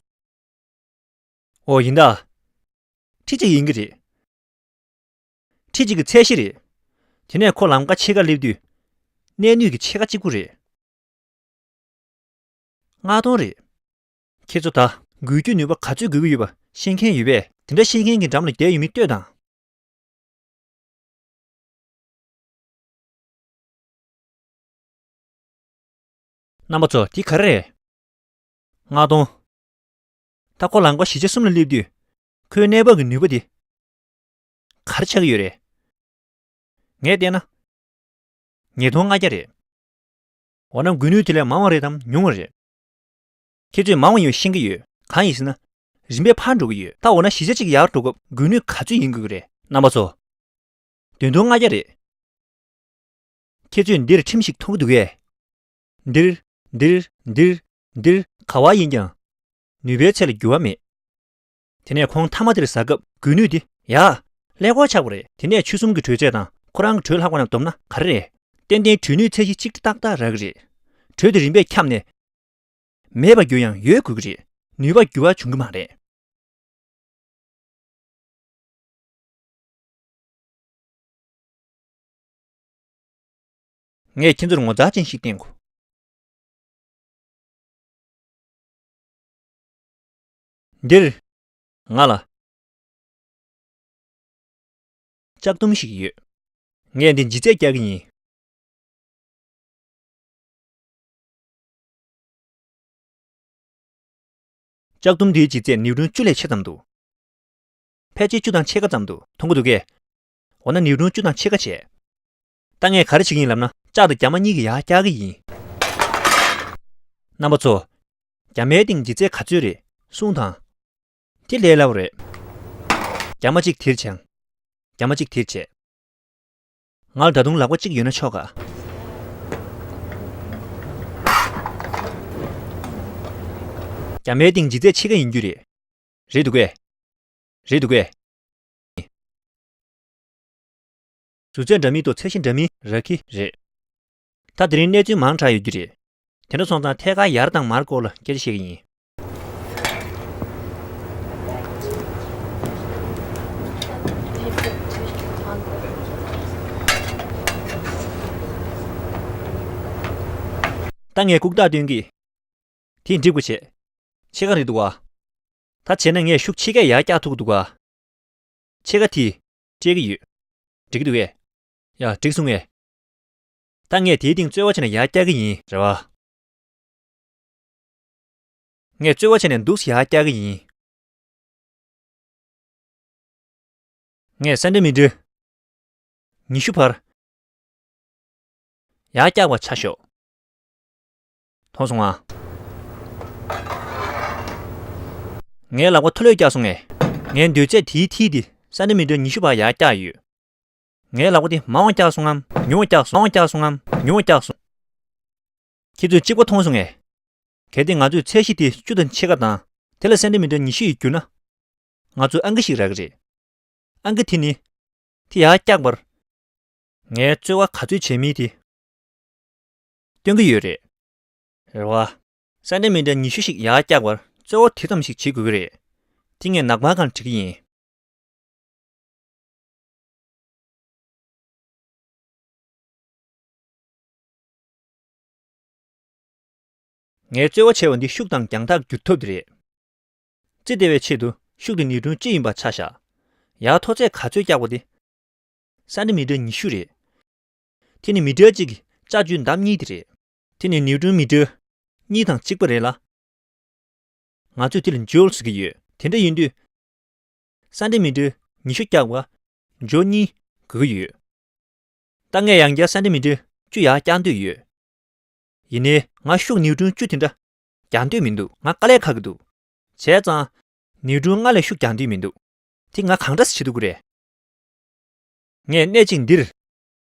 ཨོ་ཡིན་ད། ཁྲི་གཅིག་ཡིན་གྱི་རེད། ཁྲི་གཅིག་གི་ཚད་གཞི་རེད། དེ་ནས་ཁོ་ལམ་ཁ་ཕྱེད་ཀ་སླེབས་དུས། གནས་ནུས་ཀྱི་ཕྱེད་ཀ་གཅིག་པུ་རེད། ལྔ་སྟོང་རེད། ཁྱེད་ཚོ་ད་འགུལ་སྐྱོད་ནུས་པ་ག་ཚོད་དགོས་ཀྱི་ཡོད་པ་ཤེས་མཁན་ཡོད་པས། དེ་འདྲ་ཤེས་མཁན་གྱི་འགྲམ་ལ་བསྡད་ཡོད་མེད་ལྟོས་དང་། རྣམ་པ་ཚོ་དེ་ག་རེ་རེད། ལྔ་སྟོང་། ད་ཁོ་ལམ་ཁ་བཞི་ཆ་གསུམ་ལ་སླེབས་དུས། ཁོའི་གནས་བབ་ཀྱི་ནུས་པ་དེ། ག་རེ་ཆགས་ཀྱི་ཡོད་རེད། ངས་བལྟས་ན། ཉིས་སྟོང་ལྔ་བརྒྱ་རེད། འོ་ན་འགུལ་ནུས་དེ་ལས་མང་བ་རེད་དམ་ཉུང་བ་རེད། ཁྱེད་ཚོས་མང་བ་ཡིན་པ་ཤེས་ཀྱི་ཡོད། གང་ཡིན་ཟེར་ན། རིམ་པས་འཕར་འགྲོ་གི་ཡོད། ད་འོ་ན་བཞི་ཆ་གཅིག་ཡར་འགྲོ་སྐབས་འགུལ་ནུས་ག་ཚོད་ཡིན་དགོས་ཀྱི་རེད། རྣམ་པ་ཚོ། བདུན་སྟོང་ལྔ་བརྒྱ་རེད། ཁྱེད་ཚོས་འདིར་ཁྲིམས་ཤིག་མཐོང་གི་འདུག་གས། འདིར། འདིར། འདིར། འདིར། ག་བ་ཡིན་ཀྱང་། ནུས་པའི་ཚད་ལ་འགྱུར་བ་མེད། དེ་ནས་ཁོང་མཐའ་མ་དེར་ཟགས་སྐབས་འགུལ་ནུས་དེ། ཡ། ཀླད་ཀོར་ཆགས་པ་རེད། དེ་ནས་ཆུ་ཟོམ་གྱི་དྲོད་ཚད་དང་ཁོ་རང་གི་དྲོད་ལྷག་པ་ནང་བསྡོམས་ན་ག་རེ་རེད། ཏན་ཏན་དྲོད་ནུས་ཚད་གཞི་གཅིག་ཏག་ཏག་རག་གི་རེད། དྲོད་དེ་རིམ་པས་ཁྱབ་ནས། མེད་པར་འགྱུར་ཡང་ཡོད་དགོས་ཀྱི་རེད། ནུས་པ་འགྱུར་བ་བྱུང་གི་མ་རེད། ངས་ཁྱེད་ཚོར་ངོ་མཚར་ཅན་ཞིག་བསྟན་དགོས། འདིར། ང་ལ། ལྕགས་དུམ་ཞིག་ཡོད། ངས་འདི་ལྗིད་ཚད་རྒྱག་གི་ཡིན། ལྕགས་དུམ་འདིའི་ལྗིད་ཚད་ནིའུ་ཊོན་བཅུ་ལས་ཆེ་ཙམ་འདུག་ཕལ་ཆེར་བཅུ་དང་ཕྱེད་ཀ་ཙམ་འདུག་མཐོང་གི་འདུག་གས། འོ་ན་ནིའུ་ཊོན་བཅུ་དང་ཕྱེད་ཀ་བྱས། ད་ངས་ག་རེ་བྱེད་ཀྱི་ཡིན་ལབ་ན་ལྕགས་དང་རྒྱ་མ་གཉིས་ཀྱི་ཡར་བཀྱག་གི་ཡིན། རྣམ་པ་ཚོ། རྒྱ་མའི་སྟེང་ལྗིད་ཚད་ག་ཚོད་རེད་གསུངས་དང་། དེ་ལས་སླ་པོ་རེད། རྒྱ་མ་གཅིག་དེར་བྱས། རྒྱ་མ་གཅིག་དེར་བྱས། ང་ལ་ད་དུང་ལག་པ་གཅིག་ཡོད་ན་ཆོག་ག་རྒྱ་མའི་སྟེང་ལྗིད་ཚད་ཕྱེད་ཀ་ཡིན་རྒྱུ་རེད། རེད་འདུག་གས། རེད་འདུག་གས། ཟུར་ཚད་འདྲ་མིན་དང་ཚད་གཞི་འདྲ་མིན་རག་གི་རེད། ད་དེ་རིང་གནས་ཚུལ་མང་དྲགས་ཡོད་རྒྱུ་རེད། དེ་འདྲ་སོང་ཙང་ཐད་ཀར་ཡར་དང་མར་སྐོར་ལ་སྐད་ཆ་བཤད་ཀྱི་ཡིན། ད་ངས་ལྐུགས་རྟགས་སྟོན་གྱི། དེས་འགྲིག་པ་བྱས། ཕྱེད་ཀ་རེད་འདུག་བ། ད་བྱས་ན་ངས་ཤུགས་ཕྱེད་ཀས་ཡར་བཀྱག་ཐུབ་ཀྱི་འདུག་ག། ཕྱེད་ཀ་དེ་སྤྲད་ཀྱི་ཡོད། འགྲིག་གི་འདུག་གས། ཡ། འགྲིག་སོང་ངས། ད་ངས་དེའི་སྟེང་རྩོལ་བ་བྱས་ནས་ཡར་བཀྱག་གི་ཡིན། རེད་བ། ངས་རྩོལ་བ་བྱས་ནས་འདུག་སེ་ཡར་བཀྱག་གི་ཡིན། ངས་སེན་ཏི་མི་ཊར་ཉི་ཤུ་བར་ཡར་བཀྱག་པ་ཆ་ཞོག། མཐོང་སོང་ང་། ངའི་ལག་པ་མཐོ་ལོས་བཀྱག་སོང་ངས། ངའི་འདོད་ཚད་དེའི་མཐིལ་དེ་སེན་ཏི་མི་ཊར་ཉི་ཤུ་བར་ཡར་བཀྱག་ཡོད། ངའི་ལག་པ་དེ་མང་བ་བཀྱག་སོང་ངམ། ཉུང་བ་བཀྱག་སོང་། མང་བ་བཀྱག་སོང་ངམ། ཉུང་བ་བཀྱག་སོང་། ཁྱེད་ཚོས་གཅིག་པ་མཐོང་སོང་ངས། གལ་ཏེ་ང་ཚོས་ཚད་གཞི་དེ་བཅུ་དང་ཕྱེད་ཀ་དང་། དེ་ལ་སེན་ཏི་མི་ཊར་ཉི་ཤུ་ཡིས་བསྒྱུར་ན། ང་ཚོ་ཨང་ཀི་ཞིག་རག་གི་རེད། ཨང་ཀི་དེ་ནི། དེ་ཡར་བཀྱག་པར། ངའི་རྩོལ་བ་ག་ཚོད་བྱས་མིན་དེ། སྟོན་གྱི་ཡོད་རེད། རེད་བ། སེན་ཏི་མི་ཊར་ཉི་ཤུ་ཞིག་ཡར་བཀྱག་པར་རྩོལ་བ་དེ་ཙམ་ཞིག་བྱེད་དགོས་ཀྱི་རེད། དེ་ངས་ནག་པང་སྒང་བྲིས་ཀྱི་ཡིན། ངས་རྩོལ་བ་བྱས་པ་འདི་ཤུགས་དང་རྒྱང་ཐག་བསྒྱུར་ཐབས་དེ་རེད། རྩིས་སྟེར་བའི་ཆེད་དུ་ཤུགས་དེ་ནིའུ་ཀྲོན་གཅིག་ཡིན་པ་ཆ་བཞག། ཡར་མཐོ་ཚད་ག་ཚོད་བཀྱག་པ་དེ། སེན་ཏི་མི་ཊར་ཉི་ཤུ་རེད། དེ་ནི་མི་ཊར་གཅིག་གི་ལྕགས་ཀྱུའི་འདབ་གཉིས་དེ་རེད། དེ་ནི་ནིའུ་ཀྲོན་མི་ཊར་གཉིས་དང་གཅིག་པ་རེད་ལ། ང་ཚོས་དེ་ལ་ཇོལ་ཟེར་གྱི་ཡོད། དེ་འདྲ་ཡིན་དུས། སེན་ཏི་མི་ཊར་ཉི་ཤུ་བཀྱག་པར་ཇོལ་གཉིས་དགོས་ཀྱི་ཡོད། ད་ངས་ཡང་བསྐྱར་སེན་ཏི་མི་ཊར་བཅུ་ཡར་བཀྱག་འདོད་ཡོད། ཡིན་ནའི་ང་ཤུགས་ནིའུ་ཀྲོན་བཅུ་དེ་འདྲ་རྒྱག་འདོད་མི་འདུག། ང་དཀའ་ལས་ཁག་གི་འདུག། བྱས་ཙང་། ནིའུ་ཀྲོན་ལྔ་ལས་ཤུགས་རྒྱག་འདོད་མི་འདུག། དེ་ང་གང་འདྲ་སེ་བྱེད་ཐུབ་ཀྱི་རེད། ངས་སྣེ་གཅིག་འདིར་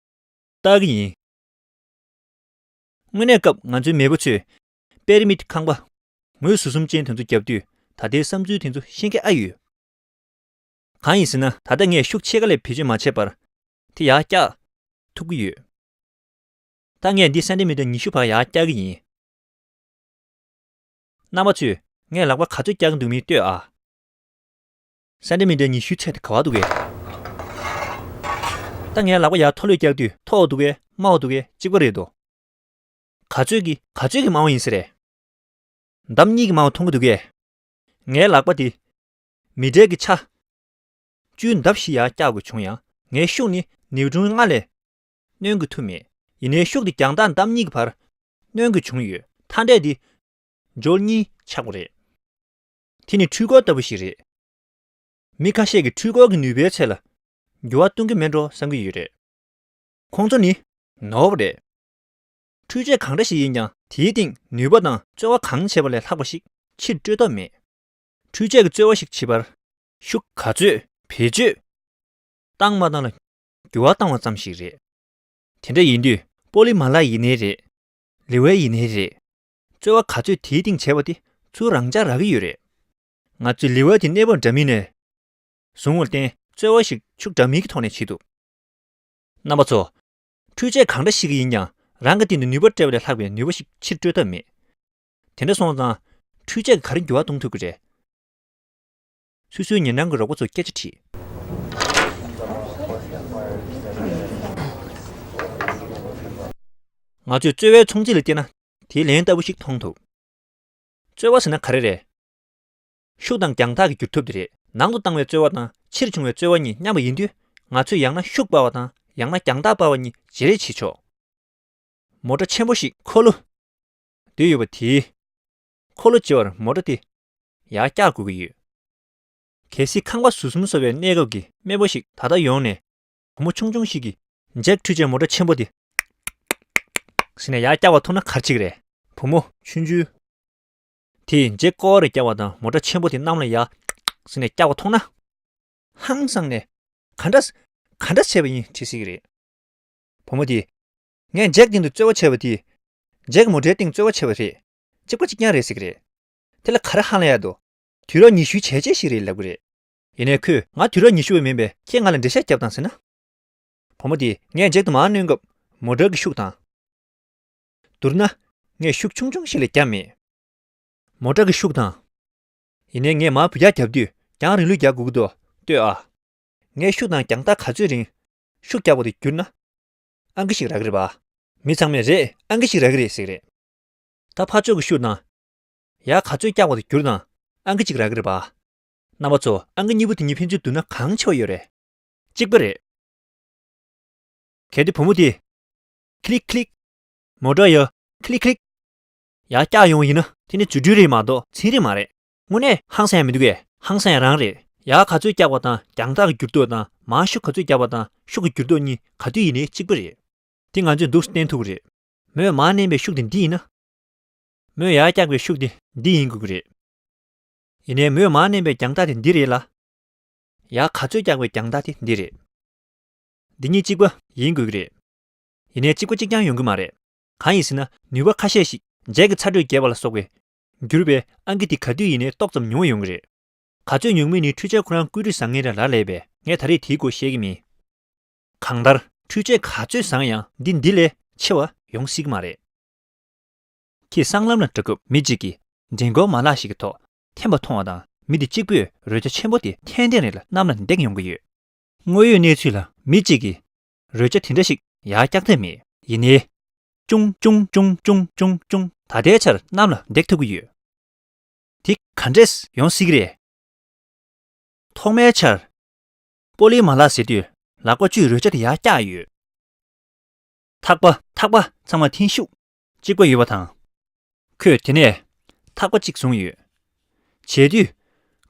བལྟ་གི་ཡིན། དངོས་གནས་སྐབས་ང་ཚོའི་མེས་པོ་ཚོས་པེ་རི་མིད་ཁང་པ་ངོས་ཟུར་གསུམ་ཅན་དེ་ཚོ་བརྒྱབ་དུས། ད་ལྟའི་བསམ་ཚུལ་དེ་ཚོ་ཤེས་མཁན་ཨ་ཡོད། གང་ཡིན་ཟེར་ན། ད་ལྟ་ངས་ཤུགས་ཕྱེད་ཀ་ལས་བེད་སྤྱོད་མ་བྱས་པར་དེ་ཡར་བཀྱག་ཐུབ་ཀྱི་ཡོད། ད་ངས་འདི་སེན་ཏི་མི་ཊར་ཉི་ཤུ་བར་ཡར་བཀྱག་གི་ཡིན། རྣམ་པ་ཚོས་ངས་ལག་པ་ག་ཚོད་བཀྱག་གི་འདུག་མིན་ལྟོས་ཨ། སེན་ཏི་མི་ཊར་ཉི་ཤུའི་ཚད་དེ་ག་པར་འདུག་གས། ད་ངས་ལག་པ་ཡར་མཐོ་ལོས་བཀྱག་དུས་མཐོ་བ་འདུག་གས། དམའ་བ་འདུག་གས། གཅིག་པ་རེད་དོ། ག་ཚོད་ཀྱི་ག་ཚོད་ཀྱི་དམའ་བ་ཡིན་ས་རེད། འདབ་གཉིས་ཀྱི་དམའ་བ་མཐོང་གི་འདུག་གས། ངའི་ལག་པ་དེ་མི་ཊར་གྱི་ཆ་བཅུའི་འདབ་བཞི་ཡར་བཀྱག་དགོས་བྱུང་ཡང་། ངའི་ཤུགས་ནི་ནིའུ་ཀྲོན་ལྔ་ལས་གནོན་དགོས་ཐུག་མེད། ཡིན་ནའི་ཤུགས་དེ་རྒྱང་ཐག་འདབ་གཉིས་ཀྱི་བར་གནོན་དགོས་བྱུང་ཡོད། མཐའ་འབྲས་དེ་ཇོལ་གཉིས་ཆགས་པ་རེད། དེ་ནི་འཕྲུལ་འཁོར་ལྟ་བུ་ཞིག་རེད། མི་ཁ་ཤས་ཀྱིས་འཕྲུལ་འཁོར་གྱི་ནུས་པའི་ཚད་ལ་འགྱུར་བ་གཏོང་གི་མེད་འགྲོ་བསམ་གྱི་ཡོད་རེད། ཁོང་ཚོ་ནི་ནོར་བ་རེད། འཕྲུལ་ཆས་གང་འདྲ་ཞིག་ཡིན་ཀྱང་དེའི་སྟེང་ནུས་པ་དང་རྩོལ་བ་གང་བྱས་པ་ལས་ལྷག་པ་ཞིག་ཕྱིར་སྤྲོད་ཐབས་མེད། འཕྲུལ་ཆས་ཀྱི་རྩོལ་བ་ཞིག་བྱེད་པར་ཤུགས་ག་ཚོད་བེད་སྤྱོད་བཏང་མ་བཏང་ལ་འགྱུར་བ་བཏང་བ་ཙམ་ཞིག་རེད། དེ་འདྲ་ཡིན་དུས་པོ་ལི་མ་ལ་ཡིན་ནའི་རེད། ལི་ཝེ་ཡིན་ནའི་རེད། རྩོལ་བ་ག་ཚོད་དེའི་སྟེང་བྱས་པ་དེ་ཚུར་རང་འཇགས་རག་གི་ཡོད་རེད། ང་ཚོས་ལི་ཝེ་དེ་གནས་བབ་འདྲ་མིན་ནས་བཟུང་བར་བརྟེན། རྩོལ་བ་ཞིག་ཤུགས་འདྲ་མིན་གྱི་ཐོག་ནས་བྱེད་ཐུབ། རྣམ་པ་ཚོ། འཕྲུལ་ཆས་གང་འདྲ་ཞིག་ཡིན་ཀྱང་རང་གི་སྟེང་དུ་ནུས་པ་སྤྲད་པ་ལས་ལྷག་པའི་ནུས་པ་ཞིག་ཕྱིར་སྤྲོད་ཐབས་མེད། དེ་འདྲ་སོང་ཙང་། འཕྲུལ་ཆས་ཀྱིས་ག་རེ་འགྱུར་བ་གཏོང་ཐུབ་ཀྱི་རེད། སོ་སོའི་ཉེ་འགྲམ་གྱི་རོགས་པ་ཚོར་སྐད་ཆ་དྲིས། ང་ཚོས་རྩོལ་བའི་ཚོང་རྫས་ལ་བལྟས་ན་དེའི་ལན་ལྟ་བུ་ཞིག་མཐོང་ཐུབ། རྩོལ་བ་ཟེར་ན་ག་རེ་རེད། ཤུགས་དང་རྒྱང་ཐག་གི་བསྒྱུར་ཐབས་དེ་རེད། ནང་དུ་བཏང་བའི་རྩོལ་བ་དང་ཕྱིར་བྱུང་བའི་རྩོལ་བ་གཉིས་མཉམ་པ་ཡིན་དུས། ང་ཚོས་ཡང་ན་ཤུགས་སྤར་བ་དང་ཡང་ན་རྒྱང་ཐག་སྤར་བ་གཉིས་བརྗེ་རེས་བྱེད་ཆོག། མོ་ཊ་ཆེན་པོ་ཞིག་འཁོར་ལོ་སྡོད་ཡོད་པ་དེའི་འཁོར་ལོ་བརྗེ་བར་མོ་ཊ་དེ་ཡར་བཀྱག་དགོས་ཀྱི་ཡོད། གལ་སྲིད་ཁང་པ་ཟུར་གསུམ་བཟོ་བའི་གནས་སྐབས་ཀྱི་མེས་པོ་ཞིག་ད་ལྟ་ཡོང་ནས། བུ་མོ་ཆུང་ཆུང་ཞིག་གིས་ཇེག་འཕྲུལ་ཆས་མོ་ཊ་ཆེན་པོ་དེ་ཟེར་ནས་ཡར་བཀྱག་པ་མཐོང་ན་ག་རེ་བྱེད་ཀྱི་རེད། བུ་མོ་ཆུང་ཆུང་དེས་ཇེག་ཀོ་བ་རེ་བཀྱག་པ་དང་མོ་ཊ་ཆེན་པོ་དེ་གནམ་ལ་ཡར་ཟེར་ནས་བཀྱག་པ་མཐོང་ན། ཧང་སངས་ནས། ག་འདྲ། ག་འདྲ་བྱས་པ་ཡིན་དྲིས་སྲིད་ཀྱི་རེད། བུ་མོ་དེས། ངས་ཇེག་སྟེང་དུ་རྩོལ་བ་བྱས་པ་དེས། ཇེག་མོ་ཊའི་སྟེང་རྩོལ་བ་བྱས་པ་རེད། གཅིག་པ་གཅིག་རྐྱང་རེད་ཟེར་གྱི་རེད། དེ་ལ་ག་རེ་ཧང་ལ་ཡ་འདུག། དུས་རབས་ཉི་ཤུའི་བྱས་རྗེས་ཤིག་རེད་ལབ་ཀྱི་རེད། ཡིན་ནའི་ཁོས་ང་དུས་རབས་ཉི་ཤུ་པ་མིན་པས་ཁྱེད་ང་ལ་འགྲེལ་བཤད་རྒྱབ་དང་ཟེར་ན། བུ་མོ་དེས་ངས་ཇེག་དེ་མར་བསྣུན་སྐབས་མོ་ཊར་གྱི་ཤུགས་དང་། བསྡུར་ན། ངས་ཤུགས་ཆུང་ཆུང་ཞིག་ལས་བརྒྱབ་མེད། མོ་ཊར་གྱི་ཤུགས་དང་། ཡིན་ནའི་ངས་མར་འབུད་རྒྱག་བརྒྱབ་དུས་རྒྱང་རིང་ལོས་རྒྱག་དགོས་ཀྱི་འདུག་ལྟོས་ཨ། ངས་ཤུགས་དང་རྒྱང་ཐག་ག་ཚོད་རིང་ཤུགས་རྒྱག་པ་དེ་བསྒྱུར་ན། ཨང་ཀི་ཞིག་རག་གི་རེད་པ། མི་ཚང་མས་རེད། ཨང་ཀི་ཞིག་རག་གི་རེད་ཟེར་གི་རེད། ད་ཕར་ཕྱོགས་ཀྱི་ཤུགས་དང་། ཡར་ག་ཚོད་བཀྱག་པ་དེ་བསྒྱུར་ན་ཨང་ཀི་གཅིག་རག་གི་རེད་པ། རྣམ་པ་ཚོ། ཨང་ཀི་གཉིས་པོ་དེ་གཉིས་ཕན་ཚུན་བསྡུར་ན་གང་ཆེ་བ་ཡོད་རེད། གཅིག་པ་རེད། གལ་ཏེ་བུ་མོ་དེས་ཁི་ལིག་ཁི་ལིག་མོ་ཊ་ཡ་ཁི་ལིག་ཁི་ལིག་ཡར་བཀྱགས་ཡོང་བ་ཡིན་ན། དེ་ནི་རྫུ་འཕྲུལ་རེད་མ་གཏོགས་ཚན་རིག་མ་རེད། དངོས་གནས་ཧང་སང་ཡ་མི་འདུག་གས། ཧང་སང་ཡ་རང་རེད། ཡར་ག་ཚོད་བཀྱགས་པ་དང་རྒྱང་ཐག་གི་འགྱུར་ལྡོག་དང་། མར་ཤུགས་ག་ཚོད་བརྒྱབ་པ་དང་ཤུགས་ཀྱི་འགྱུར་ལྡོག་གཉིས་ག་དུས་ཡིན་ནའི་གཅིག་པ་རེད། དེ་ང་ཚོས་འདུག་སེ་བསྟན་ཐུབ་ཀྱི་རེད། མོས་མར་མནན་པའི་ཤུགས་དེ་འདི་ཡིན་ན། མོས་ཡར་བཀྱགས་པའི་ཤུགས་དེ་འདི་ཡིན་དགོས་ཀྱི་རེད། ཡིན་ནའི་མོས་མར་མནན་པའི་རྒྱང་ཐག་དེ་འདི་རེད་ལ། ཡར་ག་ཚོད་བཀྱགས་པའི་རྒྱང་ཐག་དེ་འདི་རེད། འདི་གཉིས་གཅིག་པ་ཡིན་དགོས་ཀྱི་རེད། ཡིན་ནའི་གཅིག་པ་གཅིག་རྐྱང་ཡོང་གི་མ་རེད། གང་ཡིན་ཟེར་ན། ནུས་པ་ཁ་ཤས་ཤིག་ཇེ་གི་ཚ་དྲོད་རྒྱས་པ་ལ་སོགས་པས་བསྒྱུར་བའི་ཨང་ཀི་དེ་ག་དུས་ཡིན་ནའི་ཏོག་ཙམ་ཉུང་བ་ཡོང་གི་རེད། ག་ཚོད་ཉུང་མིན་ནི་འཕྲུལ་ཆས་ཁོ་རང་བཀོད་སྒྲིག་བཟང་ངན་རེ་ལ་སླེབས་པས། ངས་ད་རེས་དེའི་སྐོར་བཤད་ཀྱི་མིན། གང་ལྟར་འཕྲུལ་ཆས་ག་ཚོད་བཟང་ཡང་འདི་འདི་ལས་ཆེ་བ་ཡོང་སྲིད་ཀྱི་མ་རེད། ཁྱེད་སྲང་ལམ་ལ་འགྲོ་སྐབས་མི་གཅིག་གིས་མགྲིན་སྐོར་མ་ལག་ཞིག་གི་ཐོག་འཐེན་པ་མཐོང་བ་དང་། མི་དེ་གཅིག་པུས་རོལ་ཆ་ཆེན་པོ་དེ་འཐེན་འཐེན་རེ་ལ་གནམ་ལ་འདེགས་ཡོང་གི་ཡོད། དངོས་ཡོད་གནས་ཚུལ་ལ་མི་གཅིག་གིས་རོལ་ཆ་དེ་འདྲ་ཞིག་ཡར་བཀྱག་ཐབས་མེད། ཡིན་ནའི། ཅུང་ཅུང་ཅུང་ཅུང་ཅུང་ཅུང་། ད་ལྟའི་ཆར་གནམ་ལ་འདེགས་ཐུབ་ཀྱི་ཡོད། དེ་ག་འདྲས་ཡོང་སྲིད་ཀྱི་རེད། ཐོག་མའི་ཆར། སྤོ་ལོའི་མ་ལག་ཟེར་དུས་ལག་པ་གཅིག་རོལ་ཆ་དེ་ཡར་བཀྱག་ཡོད། ཐག་པ་ཐག་པ་ཚང་མ་འཐེན་ཤུགས་གཅིག་པ་ཡོད་པ་དང་། ཁོས་དེ་ནས་ཐག་པ་གཅིག་བཟུང་ཡོད། བྱས་དུས་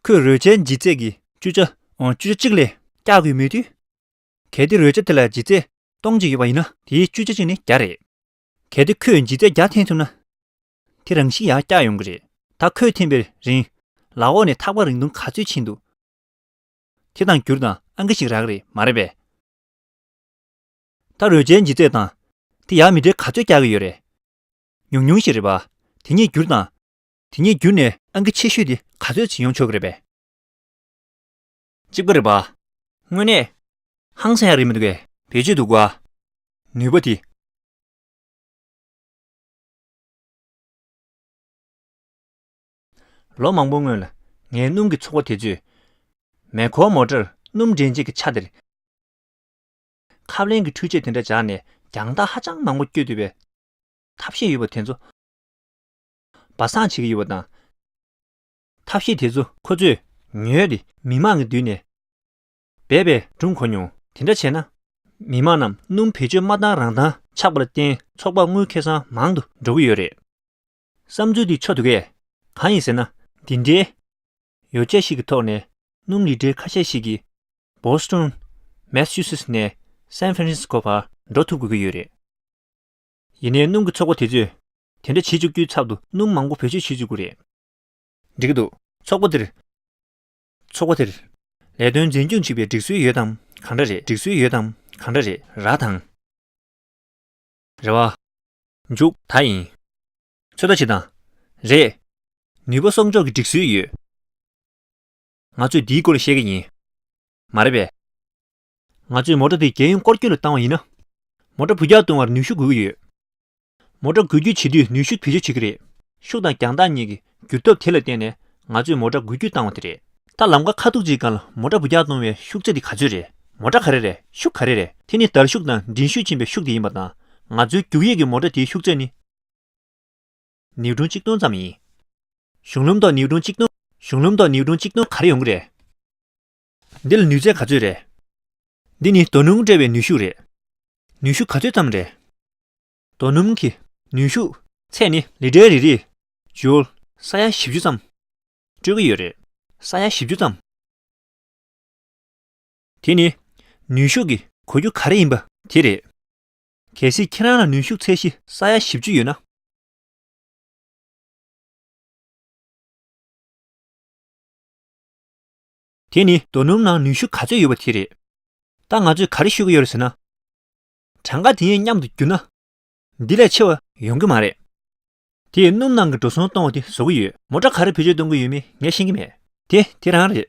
ཁོས་རོལ་ཆའི་ལྗིད་ཚད་ཀྱི་བཅུ་ཆ། ཨོ། བཅུ་ཆ་གཅིག་ལས་བཀྱག་དགོས་མེད་དུས། གལ་ཏེ་རོལ་ཆ་དེ་ལ་ལྗིད་ཚད་སྟོང་གཅིག་ཡོད་པ་ཡིན་ན། དེའི་བཅུ་ཆ་གཅིག་ནི་བརྒྱ་རེད། གལ་ཏེ་ཁོས་ལྗིད་ཚད་བརྒྱ་འཐེན་ཐུབ་ན། དེ་རང་བཞིན་ཡར་བཀྱག་ཡོང་གི་རེད། ད་ཁོས་འཐེན་པའི་རིང་ལག་འོག་ནས་ཐག་པ་རིང་ཐུང་ག་ཚོད་ཕྱིན་འདུག། དེ་དང་བསྒྱུར་དང་ཨང་ཀི་ཞིག་རག་གི་རེད་མ་རེད་པས། ད་རོལ་ཆའི་ལྗིད་ཚད་དང་། དེ་ཡར་མི་ཊར་ག་ཚོད་བཀྱག་གི་ཡོད་རེད། ཉུང་ཉུང་ཞིག་རེད་པ། དེ་གཉིས་བསྒྱུར་དང་། དེ་གཉིས་བསྒྱུར་ནས་ཨང་ཀི་ཆེ་ཤོས་དེ་ག་ཚོད་ཅིག་ཡོང་ཆོག་གི་རེད་པས། གཅིག་པ་རེད་པ། དངོས་གནས་ཧང་སང་ཡ་རེད་མི་འདུག་གས། བེད་སྤྱོད་འདུག་ག། ནུས་པ་དེ། ལོ་མང་པོ་སྔོན་ལ་ངའི་སྣུམ་གྱི་ཚོགས་པ་དེ་ཚོས་མེ་འཁོར་མོ་ཊར་སྣུམ་འདྲེན་བྱེད་ཀྱི་ཆ་དེར་ཁབ་ལེན་གྱི་འཕྲུལ་ཆས་དེ་འདྲ་སྦྱར་ནས་རྒྱང་ཐག་ཧ་ཅང་མང་པོ་བསྐྱོད་ཐུབ་པའི་ཐབས་ཤེས་ཡོད་པ་དེ་ཚོ་སྦ་གསང་བྱེད་ཀྱི་ཡོད་པ་དང་། ཐབས་ཤེས་དེ་ཚོ་ཁོ་ཚོས་ཉོས་ཏེ་མི་མང་གི་མདུན་ནས་སྦས་པའི་སྒྲུང་གོ་མྱོང་། དེ་འདྲ་བྱས་ན། མི་མང་རྣམས་སྣུམ་བེད་སྤྱོད་མ་བཏང་རང་བཏང་ཆགས་པ་ལ་བརྟེན་ཚོགས་པ་དངུལ་ཁེ་བཟང་མང་དུ་འགྲོ་གི་ཡོད་རེད། བསམ་ཚུལ་འདི་ཆོ་འདུག་གས། གང་ཡིན་ཟེར་ན། འདི་འདྲའི་ཡོ་བྱད་ཞིག་གི་ཐོག་ནས་སྣུམ་ལི་ཊར་ཁ་ཤས་ཤིག་གིས་བོ་སི་ཊོན། མེ་ས་ཆུ་སེ་ཊི་ནས་སན་ཧྥ་རན་སི་སྐོ་བར་འགྲོ་ཐུབ་དགོས་ཀྱི་ཡོད་རེད། ཡིན་ནའི་སྣུམ་གྱི་ཚོགས་པ་དེ་ཚོས་དེ་འདྲ་བྱེད་བཅུག་རྒྱུའི་ཚབ་ཏུ་སྣུམ་མང་པོ་བེད་སྤྱོད་བྱེད་བཅུག་གི་རེད། འགྲིག་གི་འདུག། ཚོགས་པ་དེར། ཚོགས་པ་དེར་ལས་དོན་འཛིན་སྐྱོང་བྱེད་པའི་སྒྲིག་སྲོལ་ཡོད་དམ་གང་འདྲ་རེད། སྒྲིག་སྲོལ་ཡོད་དམ་གང་འདྲ་རེད། ར་དང་། རེ་བ། མཇུག་ད་ཡིན། ཚོད་ལྟ་བྱེད་དང་། རེད། ནུས་པ་གསོག་འཇོག་གི་སྒྲིག་སྲོལ་ཡོད། ང་ཚོས་འདིའི་སྐོར་ལ་བཤད་ཀྱི་ཡིན། མ་རེད་པས། ང་ཚོས་མོ་ཊ་དེ་རྒྱལ་ཡོངས་སྐོར་སྐྱོད་ལ་བཏང་བ་ཡིན་ན། མོ་ཊ་འབུད་རྒྱག་གཏོང་བར་ནུས་ཤུགས་དགོས་ཀྱི་ཡོད། མོ་ཊ་འགུལ་སྐྱོད་བྱེད་དུས་ནུས་ཤུགས་བེད་སྤྱོད་བྱེད་ཀྱི་རེད། ཤུགས་དང་རྒྱང་ཐག་གཉིས་ཀྱི་འགྱུར་སྟོབས་དེ་ལ་བརྟེན་ནས་ང་ཚོས་མོ་ཊ་འགུལ་སྐྱོད་བཏང་བ་དེ་རེད། ད་ལམ་ཁ་ཁ་ཐུག་ཅིག་སྒང་ལ་མོ་ཊ་འབུད་རྒྱག་གཏོང་བའི་ཤུགས་ཚད་དེ་ག་ཚོད་རེད། མོ་ཊ་ག་རེ་རེད། ཤུགས་ག་རེ་རེད། དེ་ནི་བརྡར་ཤུགས་དང་མགྲིན་ཤུགས་ཕྱིན་པའི་ཤུགས་དེ་ཡིན་པ་དང་། ང་ཚོའི་རྒྱུག་ཡས་ཀྱི་མོ་ཊ་དེའི་ཤུགས་ཚད་ནི། ནིའུ་ཀྲོན་གཅིག་སྟོང་ཙམ་ཡིན། གཞུང་ལམ་ཐོག་ནིའུ་ཀྲོན་གཅིག་སྟོང་། གཞུང་ལམ་ཐོག་ནིའུ་ཀྲོན་གཅིག་སྟོང་ག་རེ་ཡོང་གི་རེད། འདི་ལ་ནུས་ཚད་ག་ཚོད་རེད། འདི་ནི་རྡོ་སྣུམ་སྤྲད་པའི་ནུས་ཤུགས་རེད། ནུས་ཤུགས་ག་ཚོད་ཙམ་རེད། རྡོ་སྣུམ་གྱི་ནུས་ཤུགས་ཚད་ནི་ལི་ཊར་རེ་རེར་ཇུལ་ས་ཡ་བཞི་བཅུ་ཙམ་སྤྲོད་ཀྱི་ཡོད་རེད། ས་ཡ་བཞི་བཅུ་ཙམ། དེ་ནི་ནུས་ཤུགས་ཀྱི་གོ་རྒྱུ་ག་རེ་ཡིན་པ་དེ་རེད། གལ་སྲིད་ཁྱེད་རང་ལ་ནུས་ཤུགས་ཚད་གཞི་ས་ཡ་བཞི་བཅུ་ཡོད་ན། དེ་ནི་རྡོ་སྣུམ་ནང་ནུས་ཤུགས་ག་ཚོད་ཡོད་པ་དེ་རེད། ད་ང་ཚོས་ག་རེ་ཤོད་ཀྱི་ཡོད་རེད་ཟེར་ན། གྲངས་ཀ་དེ་གཉིས་མཉམ་དུ་བསྒྱུར་ན། འདི་ལས་ཆེ་བ་ཡོང་གི་མ་རེད། དེས་སྣུམ་ནང་གི་འགྲོ་སོང་གཏོང་བ་དེ་བཟོ་གི་ཡོད། མོ་ཊ་ག་རེ་བེད་སྤྱོད་གཏོང་གི་ཡོད་མེད་ངས་ཤེས་ཀྱི་མེད། དེ་དེ་རང་རེད།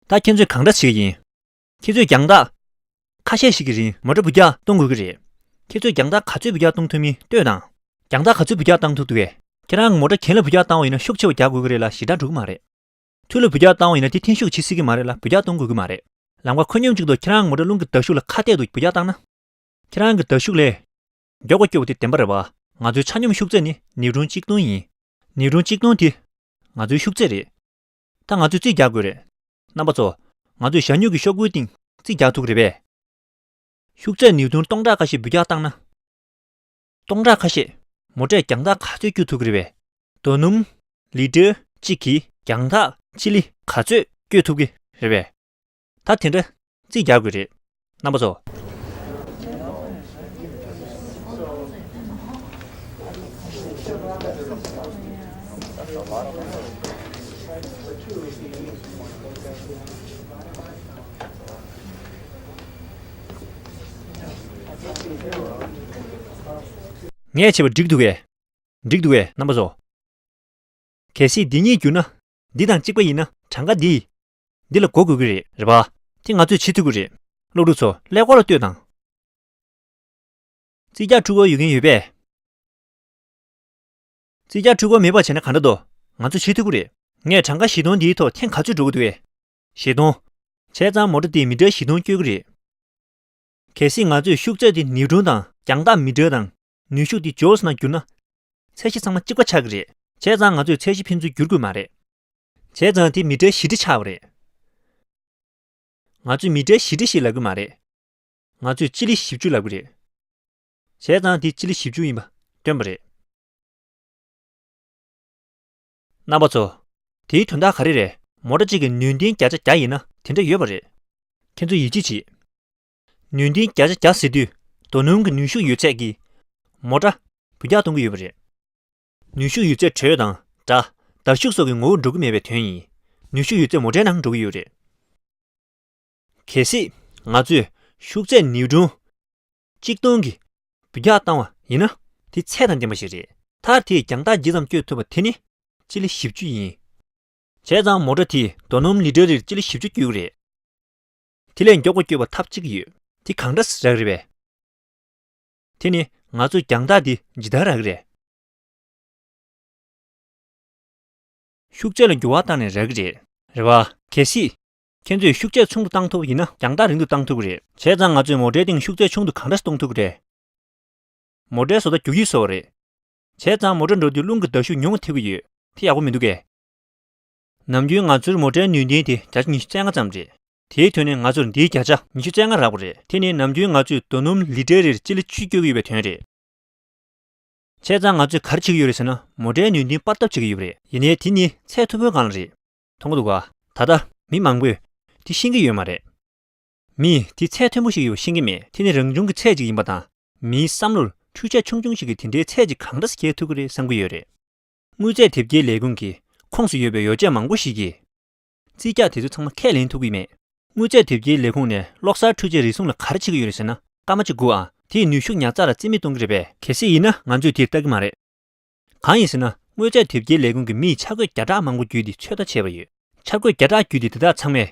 ད་ཁྱེད་ཚོས་གང་འདྲ་བྱེད་ཀྱི་ཡིན། ཁྱེད་ཚོས་རྒྱང་ཐག་ཁ་ཤས་ཤིག་གི་རིང་མོ་ཊ་འབུད་རྒྱག་གཏོང་དགོས་ཀྱི་རེད། ཁྱེད་ཚོས་རྒྱང་ཐག་ག་ཚོད་འབུད་རྒྱག་གཏོང་ཐུབ་མིན་ལྟོས་དང་། རྒྱང་ཐག་ག་ཚོད་འབུད་རྒྱག་བཏང་ཐུབ་འདུག་གས། ཁྱེད་རང་གིས་མོ་ཊ་གྱེན་ལ་འབུད་རྒྱག་བཏང་བ་ཡིན་ན་ཤུགས་ཆེ་བ་རྒྱག་དགོས་ཀྱི་རེད་ལ་ཞེ་དྲག་འགྲོ་གི་མ་རེད། ཐུར་ལ་འབུད་རྒྱག་བཏང་བ་ཡིན་ན་དེ་འཐེན་ཤུགས་བྱེད་སྲིད་ཀྱི་མ་རེད་ལ་འབུད་རྒྱག་གཏོང་དགོས་ཀྱི་མ་རེད། ལམ་ཁ་ཁོད་སྙོམས་ཅིག་ཏུ་ཁྱེད་རང་མོ་ཊ་རླུང་གི་འདར་ཤུགས་ལ་ཁ་གཏད་དུ་འབུད་རྒྱག་བཏང་ན། ཁྱེད་རང་གི་འདར་ཤུགས་ལས་མགྱོགས་པ་སྐྱོ་བ་དེ་བདེན་པ་རེད་པ། ང་ཚོའི་ཆ་སྙོམས་ཤུགས་ཚད་ནི་ནིའུ་ཀྲོན་གཅིག་སྟོང་ཡིན། ནིའུ་ཀྲོན་གཅིག་སྟོང་དེ་ང་ཚོའི་ཤུགས་ཚད་རེད། ད་ང་ཚོས་རྩིས་རྒྱག་དགོས་རེད། རྣམ་པ་ཚོ། ང་ཚོས་ཞྭ་སྨྱུག་གི་ཤོག་བུའི་སྟེང་རྩིས་རྒྱག་ཐུབ་ཀྱི་རེད་པས། ཤུགས་ཚད་ནིའུ་ཊོན་སྟོང་ཕྲག་ཁ་ཤས་འབུད་རྒྱག་བཏང་ན། སྟོང་ཕྲག་ཁ་ཤས་མོ་ཊས་རྒྱང་ཐག་ག་ཚོད་སྐྱོད་ཐུབ་ཀྱི་རེད་པས། རྡོ་སྣུམ་ལི་ཊར་གཅིག་གིས་རྒྱང་ཐག་སྤྱི་ལེ་ག་ཚོད་སྐྱོད་ཐུབ་ཀྱི་རེད་པས། ད་དེ་འདྲ་རྩིས་རྒྱག་དགོས་རེད། རྣམ་པ་ཚོ། ངས་བྱས་པ་འགྲིག་འདུག་གས། འགྲིག་འདུག་གས། རྣམ་པ་ཚོ། གལ་སྲིད་འདི་གཉིས་བསྒྱུར་ན། འདི་དང་གཅིག་པ་ཡིན་ན། གྲངས་ཀ་འདི། འདི་ལ་གོ་དགོས་ཀྱི་རེད། རེད་པ། དེ་ང་ཚོས་བྱེད་ཐུབ་ཀྱི་རེད། སློབ་ཕྲུག་ཚོ། ཀླད་ཀོར་ལ་ལྟོས་དང་། རྩིས་རྒྱག་འཕྲུལ་འཁོར་ཡོད་མཁན་ཡོད་པས། རྩིས་རྒྱག་འཕྲུལ་འཁོར་མེད་པ་བྱས་ན་ག་འདྲ་འདུག་ང་ཚོས་བྱེད་ཐུབ་ཀྱི་རེད། ངས་གྲངས་ཀ་བཞི་སྟོང་འདིའི་ཐོག་ཐེངས་ག་ཚོད་འགྲོ་གི་འདུག་གས། བཞི་སྟོང་། བྱས་ཙང་མོ་ཊ་དེས་མི་ཊར་བཞི་སྟོང་སྐྱོད་ཀྱི་རེད། གལ་སྲིད་ང་ཚོས་ཤུགས་ཚད་དེ་ནིའུ་ཊོན་དང་རྒྱང་ཐག་མི་ཊར་དང་ནུས་ཤུགས་དེ་ཇོལ་ནང་བསྒྱུར་ན། ཚད་གཞི་ཚང་མ་གཅིག་པ་ཆགས་ཀྱི་རེད། བྱས་ཙང་ང་ཚོས་ཚད་གཞི་ཕན་ཚུན་བསྒྱུར་དགོས་མ་རེད། བྱས་ཙང་དེ་མི་ཊར་བཞི་ཁྲི་ཆགས་པ་རེད། ང་ཚོས་མི་ཊར་བཞི་ཁྲི་ཞིག་ལབ་ཀྱི་མ་རེད། ང་ཚོས་སྤྱི་ལེ་བཞི་བཅུ་ལབ་ཀྱི་རེད། བྱས་ཙང་དེ་སྤྱི་ལེ་བཞི་བཅུ་ཡིན་པ་སྟོན་པ་རེད། རྣམ་པ་ཚོ། དེའི་དོན་དག་ག་རེ་རེད། མོ་ཊ་གཅིག་གི་ནུས་ལྡན་བརྒྱ་ཆ་བརྒྱ་ཡིན་ན་དེ་འདྲ་ཡོད་པ་རེད། ཁྱེད་ཚོས་ཡིད་ཆེས་བྱེད། ནུས་ལྡན་བརྒྱ་ཆ་བརྒྱ་ཟེར་དུས། རྡོ་སྣུམ་གྱི་ནུས་ཤུགས་ཡོད་ཚད་ཀྱིས་མོ་ཊ་འབུད་རྒྱག་གཏོང་གི་ཡོད་པ་རེད། ནུས་ཤུགས་ཡོད་ཚད་དྲོད་དང་སྒྲ། འདར་ཤུགས་སོགས་ཀྱི་ངོ་བོར་འགྲོ་གི་མེད་པའི་དོན་ཡིན། ནུས་ཤུགས་ཡོད་ཚད་མོ་ཊའི་ནང་འགྲོ་གི་ཡོད་རེད། གལ་སྲིད་ང་ཚོས་ཤུགས་ཚད་ནིའུ་ཊོན་གཅིག་སྟོང་གི་འབུད་རྒྱག་བཏང་བ་ཡིན་ན། དེ་ཚད་དང་ལྡན་པ་ཞིག་རེད། མཐར་དེས་རྒྱང་ཐག་ཇི་ཙམ་སྐྱོད་ཐུབ་པ་དེ་ནི་སྤྱི་ལེ་བཞི་བཅུ་ཡིན། བྱས་ཙང་མོ་ཊ་དེས་རྡོ་སྣུམ་ལི་ཊར་རེར་སྤྱི་ལེ་བཞི་བཅུ་སྐྱོད་ཀྱི་རེད། དེ་ལས་མགྱོགས་པ་སྐྱོད་པ་ཐབས་གཅིག་ཡོད། དེ་གང་འདྲ་རག་གི་རེད་པས། དེ་ནི་ང་ཚོས་རྒྱང་ཐག་དེ་ཇི་ལྟར་རག་གི་རེད། ཤུགས་ཚད་ལ་འགྱུར་བ་བཏང་ནས་རག་གི་རེད། རེད་པ། གལ་སྲིད་ཁྱེད་ཚོས་ཤུགས་ཚད་ཆུང་དུ་བཏང་ཐུབ་པ་ཡིན་ན། རྒྱང་ཐག་རིང་དུ་བཏང་ཐུབ་ཀྱི་རེད། བྱས་ཙང་ང་ཚོས་མོ་ཊའི་སྟེང་ཤུགས་ཚད་ཆུང་དུ་གང་འདྲ་གཏོང་ཐུབ་ཀྱི་རེད། མོ་ཊའི་བཟོ་ལྟ་རྒྱུག་ཡིག་བཟོ་བ་རེད། བྱས་ཙང་མོ་ཊ་འགྲོ་དུས་རླུང་གི་འདར་ཤུགས་ཉུང་བ་ཐེབས་ཀྱི་ཡོད། དེ་ཡག་པོ་མི་འདུག་གས། ནམ་རྒྱུན་ང་ཚོའི་མོ་ཊའི་ནུས་ལྡན་དེ་བརྒྱ་ཆ་ཉི་ཤུ་རྩ་ལྔ་ཙམ་རེད། དེའི་དོན་ནི་ང་ཚོར་འདིའི་བརྒྱ་ཆ་ཉི་ཤུ་རྩ་ལྔ་རག་པ་རེད། དེ་ནི་ནམ་རྒྱུན་ང་ཚོས་རྡོ་སྣུམ་ལི་ཊར་རེར་སྤྱི་ལེ་བཅུ་སྐྱོད་ཀྱི་ཡོད་པའི་དོན་རེད། བྱས་ཙང་ང་ཚོས་ག་རེ་བྱེད་ཀྱི་ཡོད་རེད་ཟེར་ན། མོ་ཊའི་ནུས་ལྡན་སྤར་ཐབས་བྱེད་ཀྱི་ཡོད་པ་རེད། ཡིན་ནའི་དེ་ནི་ཚད་མཐོ་པོའི་སྒང་ལ་རེད། མཐོང་གི་འདུག་ག། ད་ལྟ་མི་མང་པོས་དེ་ཤེས་ཀྱི་ཡོད་མ་རེད། མིས་དེ་ཚད་མཐོན་པོ་ཞིག་ཡོད་པ་ཤེས་ཀྱི་མེད། དེ་ནི་རང་བྱུང་གི་ཚད་ཅིག་ཡིན་པ་དང་། མིའི་བསམ་བློར་འཕྲུལ་ཆས་ཆུང་ཆུང་ཞིག་གིས་དེ་འདྲའི་ཚད་ཅིག་གང་འདྲ་སེ་འཁྱེར་ཐུབ་ཀྱི་རེད་བསམ་གྱི་ཡོད་རེད། དངུལ་རྩས་དེབ་སྐྱེལ་ལས་ཁུངས་ཀྱི་ཁོངས་སུ་ཡོད་པའི་ཡོ་བྱད་མང་པོ་ཞིག་གིས། རྩིས་རྒྱག་དེ་ཚོ་ཚང་མ་ཁས་ལེན་ཐུབ་ཀྱི་མེད། དངུལ་རྩས་དེབ་སྐྱེལ་ལས་ཁུངས་ནས་གློག་གསར་འཕྲུལ་ཆས་རེ་ཟུང་ལ་ག་རེ་བྱེད་ཀྱི་ཡོད་རེད་ཟེར་ན། སྐར་མ་གཅིག་སྒུག་ཨ། དེས་ནུས་ཤུགས་ཉར་ཚགས་ལ་རྩིས་མེད་གཏོང་གི་རེད་པས། གལ་སྲིད་ཡིན་ན་ང་ཚོས་དེ་ལྟ་གི་མ་རེད། གང་ཡིན་ཟེར་ན། དངུལ་རྩས་དེབ་སྐྱེལ་ལས་ཁུངས་ཀྱི་མིས་འཆར་འགོད་བརྒྱ་ཕྲག་མང་པོ་བརྒྱུད་དེ་ཚོད་ལྟ་བྱས་པ་ཡོད། འཆར་འགོད་བརྒྱ་ཕྲག་བརྒྱུད་དེ་དེ་དག་ཚང་མས།